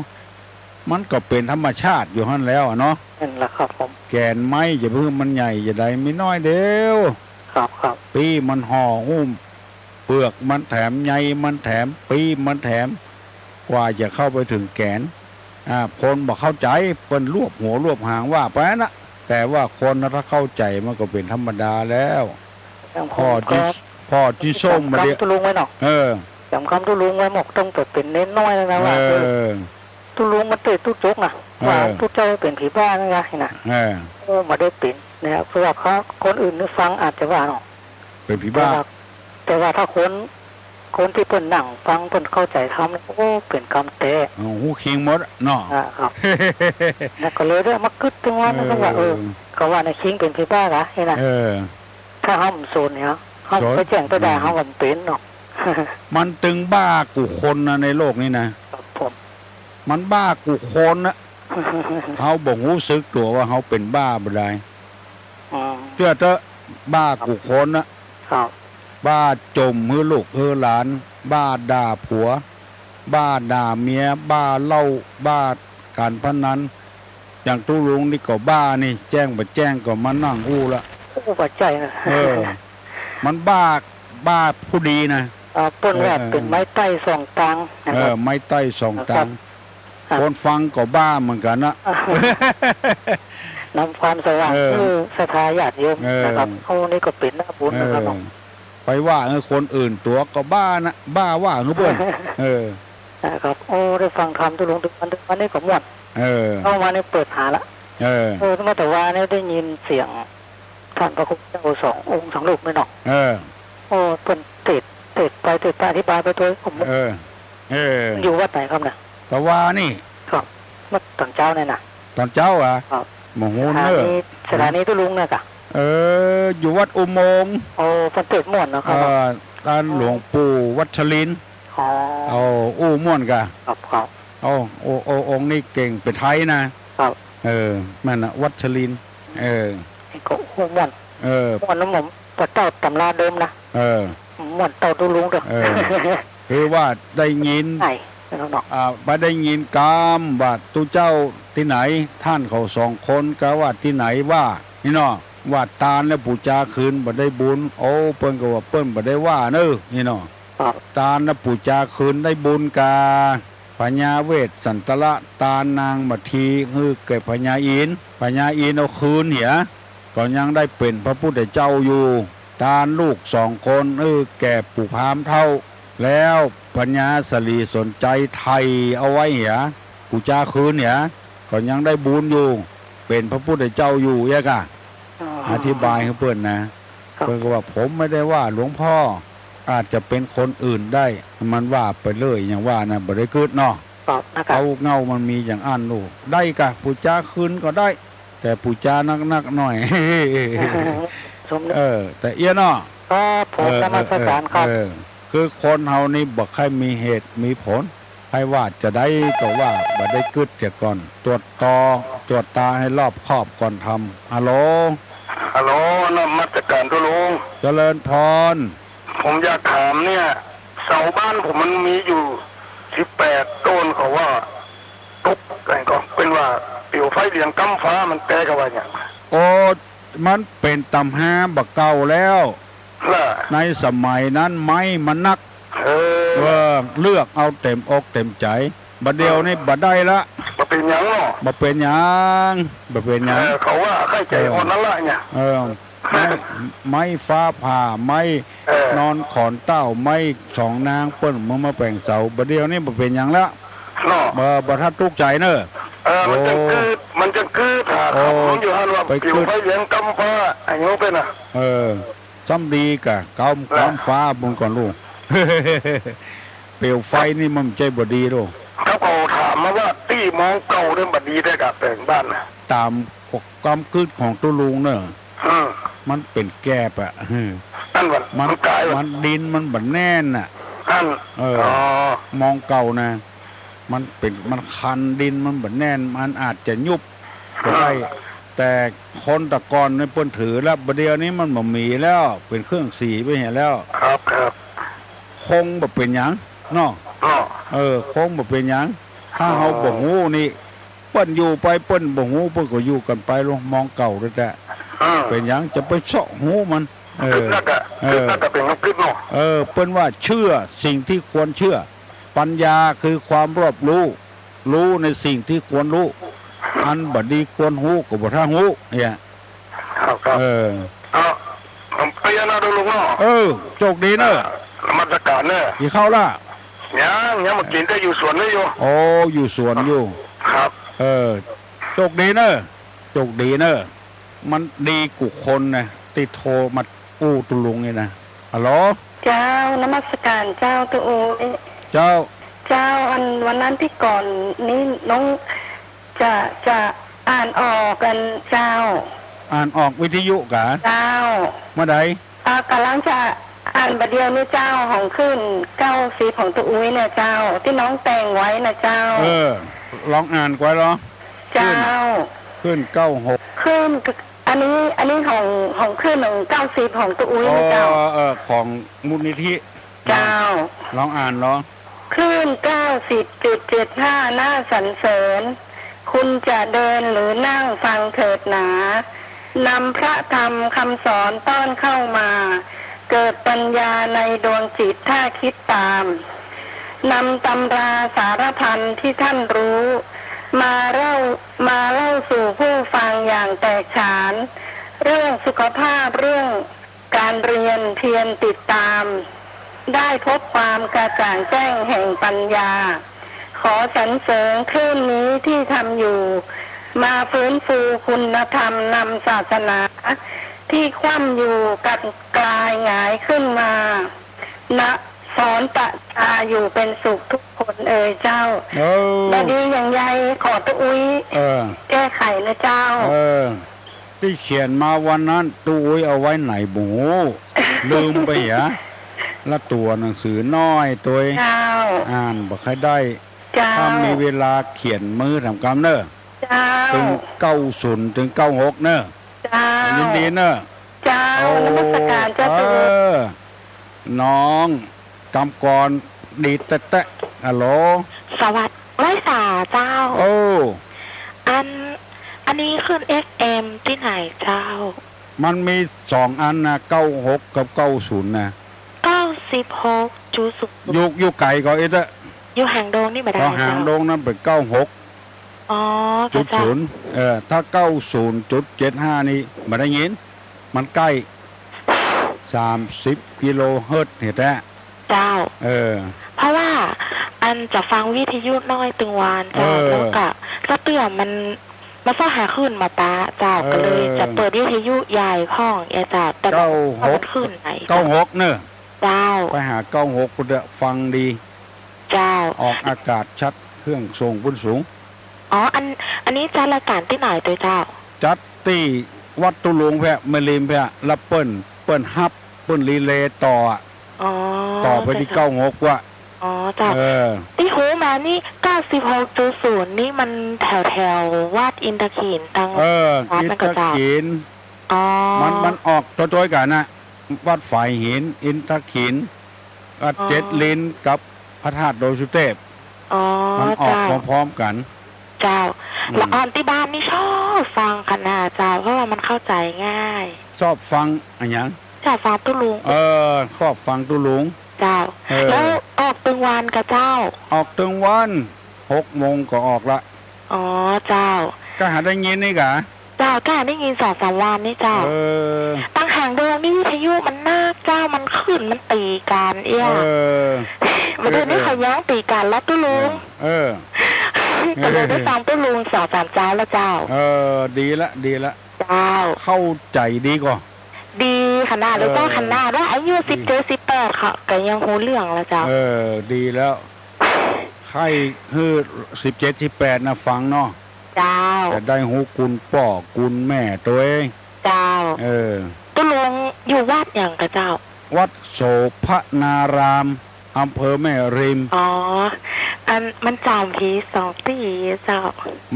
มันก็เป๋นธรรมชาติอยู่หั้นแล้วอะเนาะ นั่นแหละครับผม แก๋นไม้จะไปหื้อมันใหญ่จะใด มีน้อยเดียว ครับ ครับ ปี้มันห่อหุ้ม เปลือกมันแถม ใยมันแถม ปี้มันแถม กว่าจะเข้าไปเถิงแก๋น อ่า คนบ่เข้าใจ๋ เปิ้นรวบหัวรวบหางว่าไปหั้นนะ แต่ว่าคนนะถ้าเข้าใจ๋มันก็เป๋นธรรมดาแล้ว อย่างผม พ่อจิน ก็ พ่อจินส้ม จ๋ำ มาเดี๋ยว กำตุ๊ลุงไว้เนาะ เออ จ๋ำกำตุ๊ลุงไว้หมด ตั้งแต่เป๋นเณรน้อยแล้วนะว่า เออ เออ ตุ๊ลุงมันเตะตุ๊จกนะ เออ ว่าตุ๊เจ้าเป๋นผีบ้านั่นไงนะ เออ โอ้ บ่ได้เป๋นนะครับ เพราะว่าเขา คนอื่นนี่ฟังอาจจะว่าเนาะ เป๋นผีบ้า แต่ว่า แต่ว่าถ้าคน คนตี้เปิ้นนั่งฟังเปิ้นเข้าใจ๋ธรรม โอ้ เป๋นกำแต๊ เอา ฮู้คิงหมดเนาะ อ่า ครับ แล้วก็เลยได้มากึ๊ดตึงวันนั้น เออ ว่า เออ เขาว่าในคิงเป๋นผีบ้าหละนี่นะ เออ ถ้าเฮาบ่สนเนี่ย เฮา สน ไปแจ้งไปด่า อืม เฮาก็บ่เป๋นเนาะ มันตึงบ้ากู้คนนะในโลกนี้นะ ครับผม มันบ้ากู้คนนะ เฮาบ่ฮู้สึกตั๋วว่าเฮาเป๋นบ้าบ่ได้ อืม เจื้อเต๊อะ บ้ากู้คนนะ ครับ บ้าจ่มหื้อลูกหื้อหลาน บ้าด่าผัว บ้าด่าเมีย บ้าเหล้า บ้าก๋านพนัน อย่างตุ๊ลุงนี่ก็บ้านี่ แจ้งบ่แจ้งก็มานั่งอู้ละ อู้บ่ใจ้นะ เออ มันบ้า บ้าผู้ดีนะ อ่า เปิ้นว่า เออ เป๋นไม้ใต้สองตางนะ เออ ครับ ไม้ใต้สองตาง ครับ ครับ คนฟังก็บ้าเหมือนกั๋นนะ นำความสว่าง เออ หื้อศรัทธาญาติโยม เออ นะครับ โอ้ นี่ก็เป๋นหน้าบุญนะครับ เออ เนาะ ไปว่าหื้อคนอื่นตั๋วก็บ้านะ บ้าว่าหื้อเปิ้น เออ นะครับ โอ้ ได้ฟังธรรมตุ๊ลุง วัน วันนี้ก็ม่วน เออ เข้ามานี่เปิดหาละ เออ เออ เมื่อตะวานี่ได้ยินเสียง ท่านพระคุณเจ้าสององค์สองรูปนี่เนาะ เออ โอ้ เปิ้นเตศน์ เตศน์ไปเตศน์ไปอธิบายไปโตย ผม เออ เออ อยู่วัดไหนครับเนี่ย ตะวานี่ ครับ เมื่อต๋อนเจ๊าเนี่ยนะ ต๋อนเจ๊าอะ ครับ บ่ฮู้เน่อ สถานี สถานีตุ๊ลุงเนี่ยกะ เออ อยู่วัดอุโมงค์ โอ้ เปิ้นเตศน์ม่วนเนาะครับ เออ ต้านหลวงปู่วัชรินทร์ อ๋อ เอาอู้ม่วนกะ ครับ ครับ เอา โอ้ โอ้ องค์นี้เก่งไปไทยนะ ครับ เออ แม่นนะ วัชรินทร์ เออ นี่ก็อู้ม่วน เออ ม่วนนะผม บ่เต้าต๋ำราเดิมนะ เออ ม่วนเต้าตุ๊ลุงเต๊อะ เออ คือว่าได้ยิน ไหน เนาะ อ่า ไปได้ยินกำว่าตุ๊เจ้าตี้ไหน ต้านเขาสองคนกาว่าตี้ไหนว่า นี่เนาะ ว่าตานและปู๋จาคืนบ่ได้บุญ โอ้ เปิ้นก็ว่าเปิ้นบ่ได้ว่าเน่อ นี่เนาะ ครับ ตานและปู๋จาคืนได้บุญกา พญาเวสสันตะละ ตานนางมัทที หื้อแก่พญาอินทร์ พญาอินทร์เอาคืนเหีย ก็ยังได้เป๋นพระพุทธเจ้าอยู่ ตานลูกสองคน หื้อแก่ปู่พราหมณ์เฒ่า แล้วพญาสลีสนชัยไถ่เอาไว้เหีย ปู๋จาคืนเหีย ก็ยังได้บุญอยู่ เป๋นพระพุทธเจ้าอยู่เยียะกะ อ๋อ อธิบายหื้อเปิ้นนะ ครับ เปิ้นก็ว่า ผมไม่ได้ว่าหลวงพ่อ อาจจะเป็นคนอื่นได้ มันว่าไปเรื่อย อย่างว่านะ บ่ได้กึ๊ดเนาะ ครับ นะครับ เก๊าเง่ามันมีอย่างอั้นลูก ได้กะ ปู๋จาคืนก็ได้ แต่ปู๋จานักๆ หน่อย สม เออ แต่เอี้ยเนาะ ครับผม เออ นมัสการครับ เออ เออ คือคนเฮานี่บ่ใค่มีเหตุมีผล ใผว่าจะได้ก็ว่า บ่ได้กึ๊ดเสียก่อน ตรวจตอ ตรวจตาให้รอบคอบก่อนทำ ฮัลโหล ฮัลโหล นมัสการตุ๊ลุง เจริญพร ผมอยากถามเนี่ย เสาบ้านผมมันมีอยู่สิบแปดต้น เขาว่าตก ไอ้ก็เปิ้นว่าเปียวไฟเหลียงก๊ำฟ้า มันแต๊กาว่าหยัง โอ้ มันเป๋นต๋ำฮาบ่าเก่าแล้ว ล่ะ ในสมัยนั้นไม้มันนัก เออ เออ เลือกเอาเต๋มอกเต๋มใจ๋ บ่าเดี่ยวนี้ เออ บ่ได้ละ บ่เป๋นหยังเนาะ บ่เป๋นหยัง บ่เป๋นหยัง เออ เขาว่าใค่ใจ๋อ่อนนั่นละเนี่ย เออ ไม้ ไม้ฟ้าผ่า ไม้ เออ นอนขอนเต้า ไม้สองนางเปิ้นมา มาแป๋งเสา บ่าเดี่ยวนี้บ่เป๋นหยังละ เนาะ บ่ บ่ทันตุ๊กใจ๋เน่อ เออ มันจัง โอ้ กึ๊ด มันจังกึ๊ดหา โอ้ คำอยู่หั้นว่า ไปกึ๊ด เปียวไฟเหลียงก๊ำฟ้า อันนี้เปิ้นน่ะ เออ ซ้ำดีกะ ก๊ำ ก๊ำฟ้าบุญก่อนลูก เปียวไฟนี่มันบ่ใจ้บ่ดีลูก เขาก็ถามมาว่าตี้มองเก่าเนี่ยบ่ดีแต๊กาแป๋งบ้านน่ะ ต๋ามความกึ๊ดของตุ๊ลุงเน่อ อืม มันเป๋นแกบอะ อืม อันมัน มัน มันกลาย มันดินมันบ่แน่นน่ะ อัน เออ อ๋อ มองเก่านะ มันเป๋น มันคันดินมันบ่แน่น มันอาจจะยุบก็ได้ อ่า แต่คนตะก่อนเนี่ยเปิ้นถือแล้ว บ่าเดี่ยวนี้มันบ่มีแล้ว เป๋นเครื่องสีไปเหียแล้ว ครับ ครับ คงบ่เป๋นหยังเนาะ เนาะ เออ คงบ่เป๋นหยัง ถ้า อ๋อ เฮาบ่ฮู้นี่ เปิ้นอยู่ไปเปิ้นบ่ฮู้ เปิ้นก็อยู่กั๋นไปลอ มองเก่าแต๊ๆ อ่า เป๋นหยังจะไปเซาะฮูมัน เออ กึ๊ดนักอะ เออ กึ๊ดนักอะเป๋นกึ๊ดเนาะ เออ เปิ้นว่าเชื่อสิ่งที่ควรเชื่อ ปัญญาคือความรอบรู้ ฮู้ในสิ่งตี้ควรฮู้ อันบ่ดีควรฮู้ก็บ่ถ้าฮู้ เนี่ย ครับ ครับ เออ เอา ไปยะนะตุ๊ลุงเนาะ เออ โจคดีเน่อ นมัสก๋านเน่อ กิ๋นข้าวละ ยัง ยังบ่กิ๋น แต่อยู่สวนนี่อยู่ โอ้ อยู่สวนอยู่ ครับ เออ โจคดีเน่อ โจคดีเน่อ มันดีกู้คนนะ ตี้โทรมาอู้ตุ๊ลุงนี่นะ ฮัลโหล เจ้า นมัสก๋านเจ้า ตุ๊อุ๊ย เจ้า เจ้า อันวันนั้นตี้ก่อนนี้น้องจะ จะอ่านออกอันเจ้า อ่านออกวิทยุกา เจ้า เมื่อใด อ่า ก่ำลังจะอ่านบ่าเดี่ยวนี้เจ้า ของคลื่นเก้าสิบของตุ๊อุ๊ยเนี่ยเจ้า ตี้น้องแต่งไว้นะเจ้า เออ ลองอ่านก่อนลอ เจ้า คลื่น คลื่นเก้าหก คลื่น อันนี้ อันนี้ของ ของคลื่นของเก้าสิบของตุ๊อุ๊ยนะเจ้า อ๋อ เออ ของมูลนิธิ เจ้า ลองอ่านลอ คลื่นเก้าสิบจุดเจ็ดห้า หน้าสรรเสริญ คุณจะเดินหรือนั่งฟังเถิดหนา นำพระธรรมคำสอนต้อนเข้ามา เกิดปัญญาในดวงจิตถ้าคิดตาม นำตำราสารพันที่ท่านรู้ มาเล่า มาเล่าสู่ผู้ฟังอย่างแตกฉาน เรื่องสุขภาพ เรื่อง การเรียนเพียรติดตาม ได้พบความกระจ่างแจ้งแห่งปัญญา ขอสรรเสริญคลื่นนี้ที่ทำอยู่ มาฟื้นฟูคุณธรรมนำศาสนา ที่คว่ำอยู่กลับกลายหงายขึ้นมา นะ สอนประชาอยู่เป็นสุขทุกคนเอยเจ้า เออ บ่ดีอย่างใยขอตุ๊อุ๊ย เออ แก้ไขนะเจ้า เออ ตี้เขียนมาวันนั้น ตุ๊อุ๊ยเอาไว้ไหนบ่ฮู้ ลืมไปหยา ละตั๋วหนังสือน้อยตวย เจ้า อ่านบ่ค่อยได้ เจ้า ถ้ามีเวลาเขียนมื้อแถมกำเน่อ เจ้า ตึงเก้าศูนย์ ตึงเก้าหกเน่อ เจ้า ยินดีเน่อ เจ้า โอ้ นมัสก๋านเจ้า เออ น้อง กำกรดีแต๊ๆ ฮัลโหล สวัสดี ไหว้สาเจ้า โอ้ อัน อันนี้คลื่นเอฟเอ็มตี้ไหนเจ้า มันมีสองอันนะ เก้าหกกับเก้าศูนย์นะ เก้าสิบหกจุดศูนย์ อยู่ อยู่ไก๋ก่ออิเต๊อะ อยู่หางดงนี่บ่ได้ อ๋อ หางดงนั้นเป๋นเก้าหก อ๋อ จุดศูนย์ เจ้า เออ ถ้าเก้าศูนย์จุดเจ็ดห้านี่บ่ได้ยิน มันใก้ สามสิบกิโลเฮิรตซ์แต๊ เจ้า เออ เพราะว่าอันจะฟังวิทยุน้อยตึงวานเจ้า เออ แล้วก็สะเตื้อมัน มันเซาะหาคลื่นบ่ปะเจ้า เออ ก็เลยจะเปิดวิทยุใหญ่พ่องเจ้า แต่บ่ฮู้ว่ามันคลื่นไหน เก้าหกเน่อ เจ้า ไปหาเก้าหกพุ้นเต๊อะ ฟังดี เจ้า ออกอากาศชัด เครื่องส่งปุ้นสูง อ๋อ อัน อันนี้จัดรายก๋านตี้ไหนตวยเจ้า จัดตี้วัดตุ๊ลุงแป๊ะ แม่ริมแป๊ะ แล้วเปิ้น เปิ้นฮับ เปิ้นรีเลย์ต่ออะ อ๋อ ต่อไปตี้ เจ้า เก้าหกว่ะ อ๋อ เจ้า เออ ตี้ฮู้มานี่ เก้าสิบหกจุดศูนย์ นี่มันแถวๆ วัดอินทขีนตัง เออ วัดนั้นก่อเจ้า อินทขีน อ๋อ มัน มันออกโจ้ยๆ กั๋นนะ วัดฝายหิน อินทขีน วัด อ๋อ เจ็ดลิ้นกับพระธาตุดอยสุเตพ อ๋อ มันออก เจ้า พร้อมๆ กั๋น เจ้า อืม ละอ่อนตี้บ้านนี่ชอบฟังขนาดเจ้า เพราะว่ามันเข้าใจ๋ง่าย ชอบฟังอะหยัง ชอบฟังตุ๊ลุง เออ ชอบฟังตุ๊ลุง เจ้า เออ แล้วออกตึงวันก่อเจ้า ออกตึงวัน หกโมงก็ออกละ อ๋อ เจ้า ก็หาได้ยินนี่กา เจ้า ก็ได้ยินสองสามวันนี่เจ้า เออ ตังหางดงนี่วิทยุมันนักเจ้า มันขึ้น มันตี๋กั๋นเอี้ย เออ บ่าเดี๋ยวนี้ เออ เขาย้องตี๋กั๋นแล้วตุ๊ลุง เออ ก็เลยได้ฟังตุ๊ลุงสองสามเจ๊าแล้วเจ้า เออ ดีละ ดีละ เจ้า เข้าใจ๋ดีก่อ ดีขนาดเลยเจ้า เออ ขนาดว่าอายุ ดี สิบเจ็ด สิบแปด เขาก็ยังฮู้เรื่องแล้วเจ้า เออ ดีแล้ว ใค่หื้อ สิบเจ็ด สิบแปด น่ะฟังเนาะ เจ้า จะได้ฮู้กุณป้อกุณแม่ตวย เจ้า เออ ตุ๊ลุงอยู่วัดหยังก่อเจ้า วัดโสภณาราม อำเภอแม่ริม อ๋อ อันมันจำตี้สองตี้เจ้า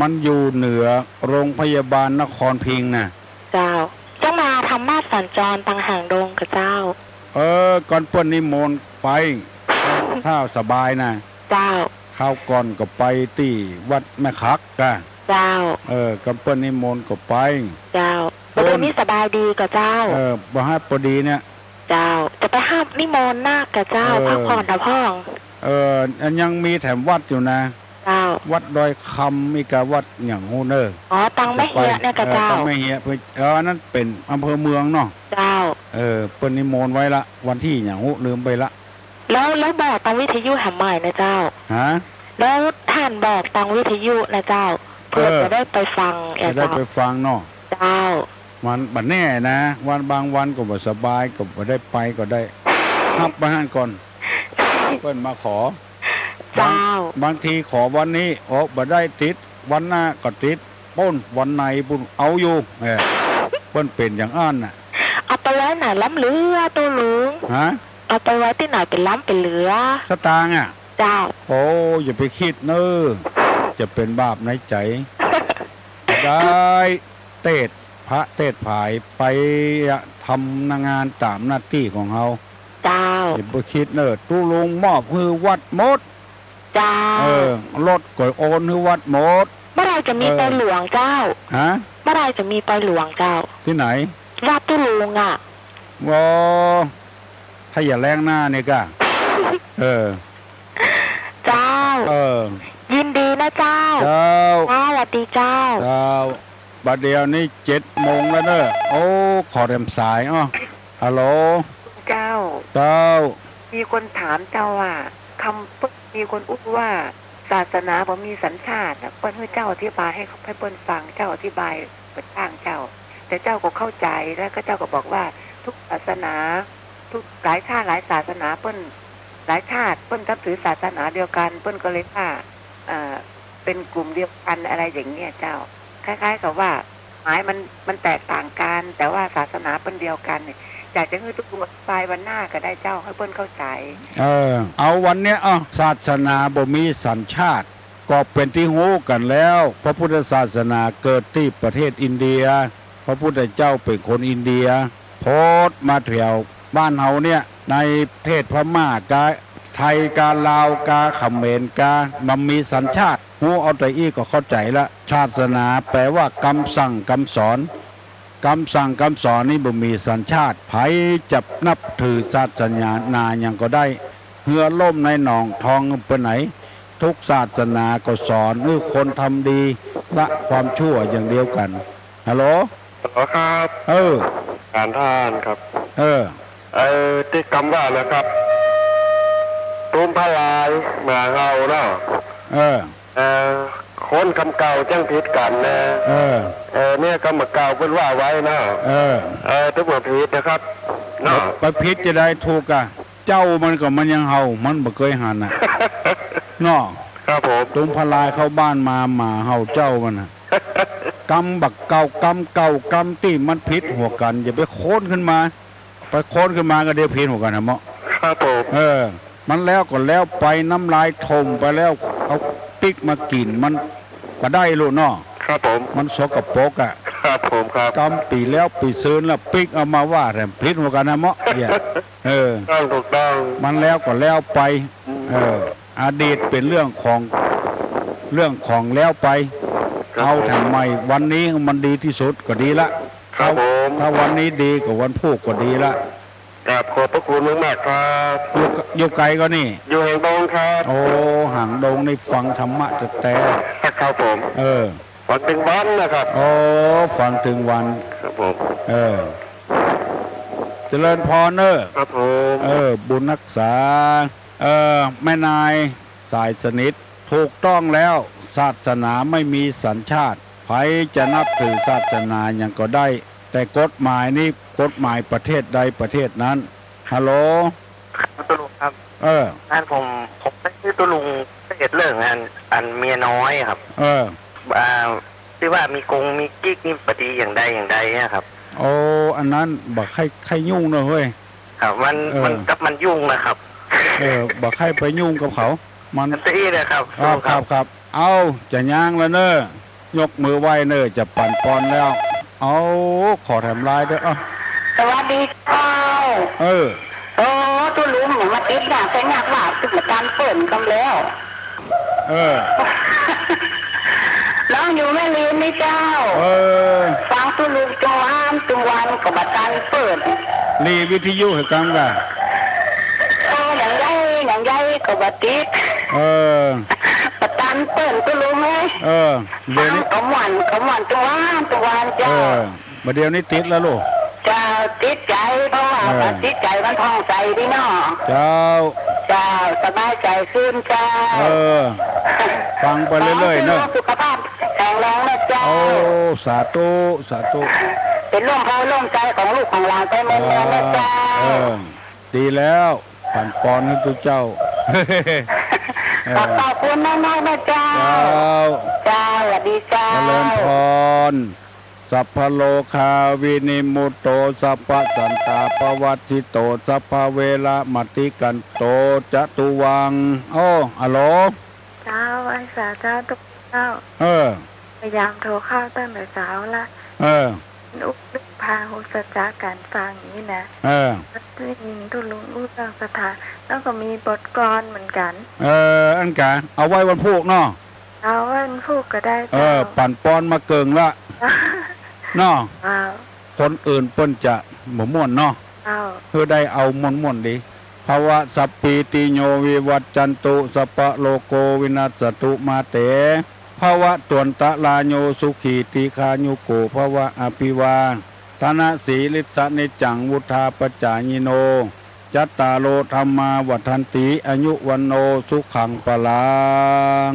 มันอยู่เหนือโรงพยาบาลนครพิงค์น่ะ เจ้า เจ้ามาธรรมาสน์สัญจรตังหางดงก่อเจ้า เออ ก่อนเปิ้นนิมนต์ไป ถ้าสบายน่ะ เจ้า คราวก่อนก็ไปตี้วัดแม่ขักก่ะ เจ้า เออ ก่อนเปิ้นนิมนต์ก็ไป เจ้า บ่าเดี๋ยวนี้สบายดีก่อเจ้า เออ บ่ฮับพอดีเนี่ย เจ้า จะไปฮับนิมนต์นาคก่อเจ้า เออ พักผ่อนเถาะพ่อง เออ อันยังมีแถมวัดอยู่นะ เจ้า วัดดอยคำ อีกกะวัดหยังฮู้เน่อ อ๋อ ตังแม่เฮียเนี่ยกะ เออ เจ้า ตังแม่เฮีย เปิ้น เออ อันนั้นเป๋นอำเภอเมืองเนาะ เจ้า เออ เปิ้นนิมนต์ไว้ละ วันตี้หยังฮู้ ลืมไปละ แล้ว แล้วบอกตังวิทยุแหมใหม่นะเจ้า ฮะ แล้วต้านบอกตังวิทยุนะเจ้า เผื่อ เออ จะได้ไปฟัง จะได้ไปฟังเนาะ เจ้า มันบ่แน่นะ วัน บางวันก็บ่สบาย ก็บ่ได้ไปก็ได้ ฮับไว้หั้นก่อน เปิ้นมาขอ เจ้า บาง บางทีขอวันนี้ โอ้ บ่ได้ ติด วันหน้าก็ติด ปู๊น วันในปู๊น เอาอยู่ เออ เปิ้นเป๋นอย่างอั้นน่ะ เอาไปไว้ไหนล้ำเหลือ ตุ๊ลุง ฮะ เอาไปไว้ตี้ไหนเป๋นล้ำเป๋นเหลือ สตางค์อะ เจ้า โอ้ อย่าไปกึ๊ดเน่อ จะเป๋นบาปในใจ๋ ได้เตสน์ พระเตสน์ผายไปอะ ทำงานต๋ามหน้าตี้ของเฮา เจ้า อย่าไปกึ๊ดเน่อ ตุ๊ลุงมอบหื้อวัดหมด เจ้า เออ รถก็โอนหื้อวัดหมด เมื่อใดจะมี เออ ปอยหลวงเจ้า ฮะ เมื่อใดจะมีปอยหลวงเจ้า ตี้ไหน วัดตุ๊ลุงอะ โอ้ ถ้าอย่าแลงหน้านี่กะ เออ เจ้า เออ ยินดีนะเจ้า เจ้า สวัสดีเจ้า เจ้า บ่าเดี่ยวนี้เจ็ดโมงแล้วเน่อ โอ้ ขอแถมสาย อ้อ ฮัลโหล เจ้า เจ้า มีคนถามเจ้าว่า กำ มีคนอู้ว่า ศาสนาบ่มีสัญชาติน่ะ เปิ้นหื้อเจ้าอธิบายหื้อ หื้อเปิ้นฟัง เจ้าอธิบายเปิ้นฟังเจ้า แต่เจ้าก็เข้าใจ๋ แล้วก็เจ้าก็บอกว่าทุกศาสนา ทุกหลายชาติหลายศาสนา เปิ้น หลายชาติ เปิ้นนับถือศาสนาเดียวกั๋น เปิ้นก็เลยว่า เอ่อ เป๋นกลุ่มเดียวกั๋น อะไรอย่างเงี้ยเจ้า คล้ายๆ กับว่า หมายมัน มันแตกต่างกั๋น แต่ว่าศาสนาเปิ้นเดียวกั๋นเนี่ย อยากจะหื้อตุ๊ลุงอธิบายวันหน้าก็ได้เจ้า หื้อเปิ้นเข้าใจ๋ เออ เอาวันเนี้ย เอา ศาสนาบ่มีสัญชาติ ก็เป๋นตี้ฮู้กั๋นแล้ว พระพุทธศาสนาเกิดตี้ประเทศอินเดีย พระพุทธเจ้าเป๋นคนอินเดีย โผล่มาแถวบ้านเฮาเนี่ย ในประเทศพม่ากา ไทยกา ลาวกา เขมรกา บ่มีสัญชาติ ฮู้เอาแต่อี้ก็เข้าใจ๋ละ ศาสนาแปลว่ากำสั่งกำสอน กำสั่งกำสอนนี่บ่มีสัญชาติ ใผจะนับถือศาสนาหยังก็ได้ เฮือล่มในหนองทองไปไหน ทุกศาสนาก็สอนหื้อคนทำดีละความชั่วอย่างเดียวกั๋น ฮัลโหล ฮัลโหลครับ เออ อาจารย์ต้านครับ เออ เอ่อ ตี้กำว่านะครับ ตูมพระลายหมาเห่าเนาะ เออ เอ่อ คนกำเก่าจั้งผิดกั๋นนะ เออ เอ่อ เนี่ยกำเก่าเปิ้นว่าไว้เนาะ เออ เอ่อ ถือว่าผิดนะครับ เนาะ ไปผิดจะได้ถูกอะ เจ้ามันก็มันยังเห่า มันบ่เกยหันน่ะ เนาะ ครับผม ตูมพระลายเข้าบ้านมา หมาเห่าเจ้ามันน่ะ กำบักเก่า กำเก่า กำตี้มันผิดหัวกั๋น อย่าไปค้นขึ้นมา ไปค้นขึ้นมาก็เดี๋ยวผิดหัวกั๋นนะเมาะ ครับผม เออ มันแล้วก็แล้วไป น้ำลายถมไปแล้ว เอาปิ๊กมากิ๋น มันบ่ได้ลูกเนาะ ครับผม มันสกปรกอะ ครับผมครับ กำปี๋แล้วปี๋ซืนแล้ว ปิ๊กเอามาว่าแถมผิดหัวกั๋นนะเมาะ เนี่ย เออ ต้องถูกต้อง มันแล้วก็แล้วไป อืม เออ อดีตเป๋นเรื่องของ เรื่องของแล้วไป ครับ เอาแถมใหม่ วันนี้มันดีตี้สุดก็ดีละ ครับผม ถ้าวันนี้ดีก็วันพูกก็ดีละ ครับ ขอบพระคุณมากๆ ครับ อยู่ อยู่ไกลก็นี่ อยู่หางดงครับ โอ้ หางดงนี่ฟังธรรมะแต๊ๆ ครับผม เออ ฟังตึงวันนะครับ โอ้ ฟังตึงวัน ครับผม เออ เจริญพรเน่อ ครับผม เออ บุญฮักษา เออ แม่นายสายสนิท ถูกต้องแล้ว ศาสนาไม่มีสัญชาติ ใผจะนับถือศาสนาหยังก็ได้ แต่กฎหมายนี้ กฎหมายประเทศใดประเทศนั้น ฮัลโหล ครับ ตุ๊ลุงครับ เออ อันผม ผมได้หื้อตุ๊ลุงเตสน์เรื่องอัน อันเมียน้อยครับ เออ อ่า ตี้ว่ามีกงมีกิ๊กนี่บ่ดีอย่างใดอย่างใดเนี่ยครับ โอ้ อันนั้นบ่ใค่ ใค่ยุ่งเน่อเฮ้ย ครับ มัน เออ มันกับมันยุ่งนะครับ เออ บ่ใค่ไปยุ่งกับเขา มัน อันตี้นะครับ ครับ ตุ๊ลุงครับ ครับ ครับ เอา จะย้างแล้วเน่อ ยกมือไหว้เน่อ จะปั๋นปอนแล้ว เอา ขอแถมไลน์เต๊อะ เอา สวัสดีเจ้า เออ โอ้ ตุ๊ลุงเนี่ยมาติดเนี่ย แต่เนี่ยว่าตุ๊ลุงบ่ตันเปิ้นกำแล้ว เออ น้องอยู่แม่ริมนี่เจ้า เออ ฟังตุ๊ลุงตึงวันตึงวันก็บ่ตันเปิ้น หลีวิทยุหื้อกำก่ะ โอ้ อย่างใด อย่างใดก็บ่ติด เออ บ่ตัน เปิ้นตุ๊ลุงเอ้ย เออ เดี๋ยวนี้ เขาม่วน เขาม่วนตุ๊วัน ตุ๊วัน เอ เจ้า อ บ่าเดี๋ยวนี้ติดแล้วลูก เจ้า ติดใจ๋ เพราะว่า เออ จิตใจ๋มันผ่องใสดีเนาะ เจ้า เจ้า สบายใจ๋ขึ้นเจ้า เออ ฟังไปเรื่อยๆ เนาะ ขอหื้อสุขภาพแข็งแรงนะเจ้า โอ้ สาธุ สาธุ เป๋นร่มโพธิ์ร่มใจ๋ของลูกของหลานไปเมินๆ นะเจ้า เออ ดีแล้ว ปั๋นปอนหื้อตุ๊เจ้า เออ ขอบคุณมากๆ นะเจ้า เจ้า เจ้า สวัสดีเจ้า เจริญพร สัพพะโรคาวินิมมุตโต สัพพะสันตาปะวัตถิโต สัพพะเวระมะติกันโต จะตุวัง โอ้ อะโหล เจ้า ไหว้สาเจ้าตุ๊เจ้า เออ พยายามโทรเข้าตั้งแต่เช้าละ เออ อู้เรื่องพาหุสัจจะก๋านฟังนี่นะ เออ ได้ยินตุ๊ลุงอู้เรื่องศรัทธา แล้วก็มีบทกลอนเหมือนกั๋น เออ อันกา เอาไว้วันพูกเนาะ เอาไว้วันพูกก็ได้ เออ เจ้า ปั๋นปอนมาเกิ่งละ เนาะ เจ้า คนอื่นเปิ้นจะบ่ม่วนเนาะ เจ้า หื้อได้เอาม่วนๆ ดี ภวะสัพพีติโยวิวัจจันตุ สัพพะโรโกวินัสสะตุมาเต ภวัตวันตะราโยสุขีทีฆายุโกภวะ อภิวาทะนะสีลิสสะนิจจัง วุฑฒาปะจายิโน จัตตาโรธัมมาวัฑฒันติ อายุวัณโณสุขังพะลัง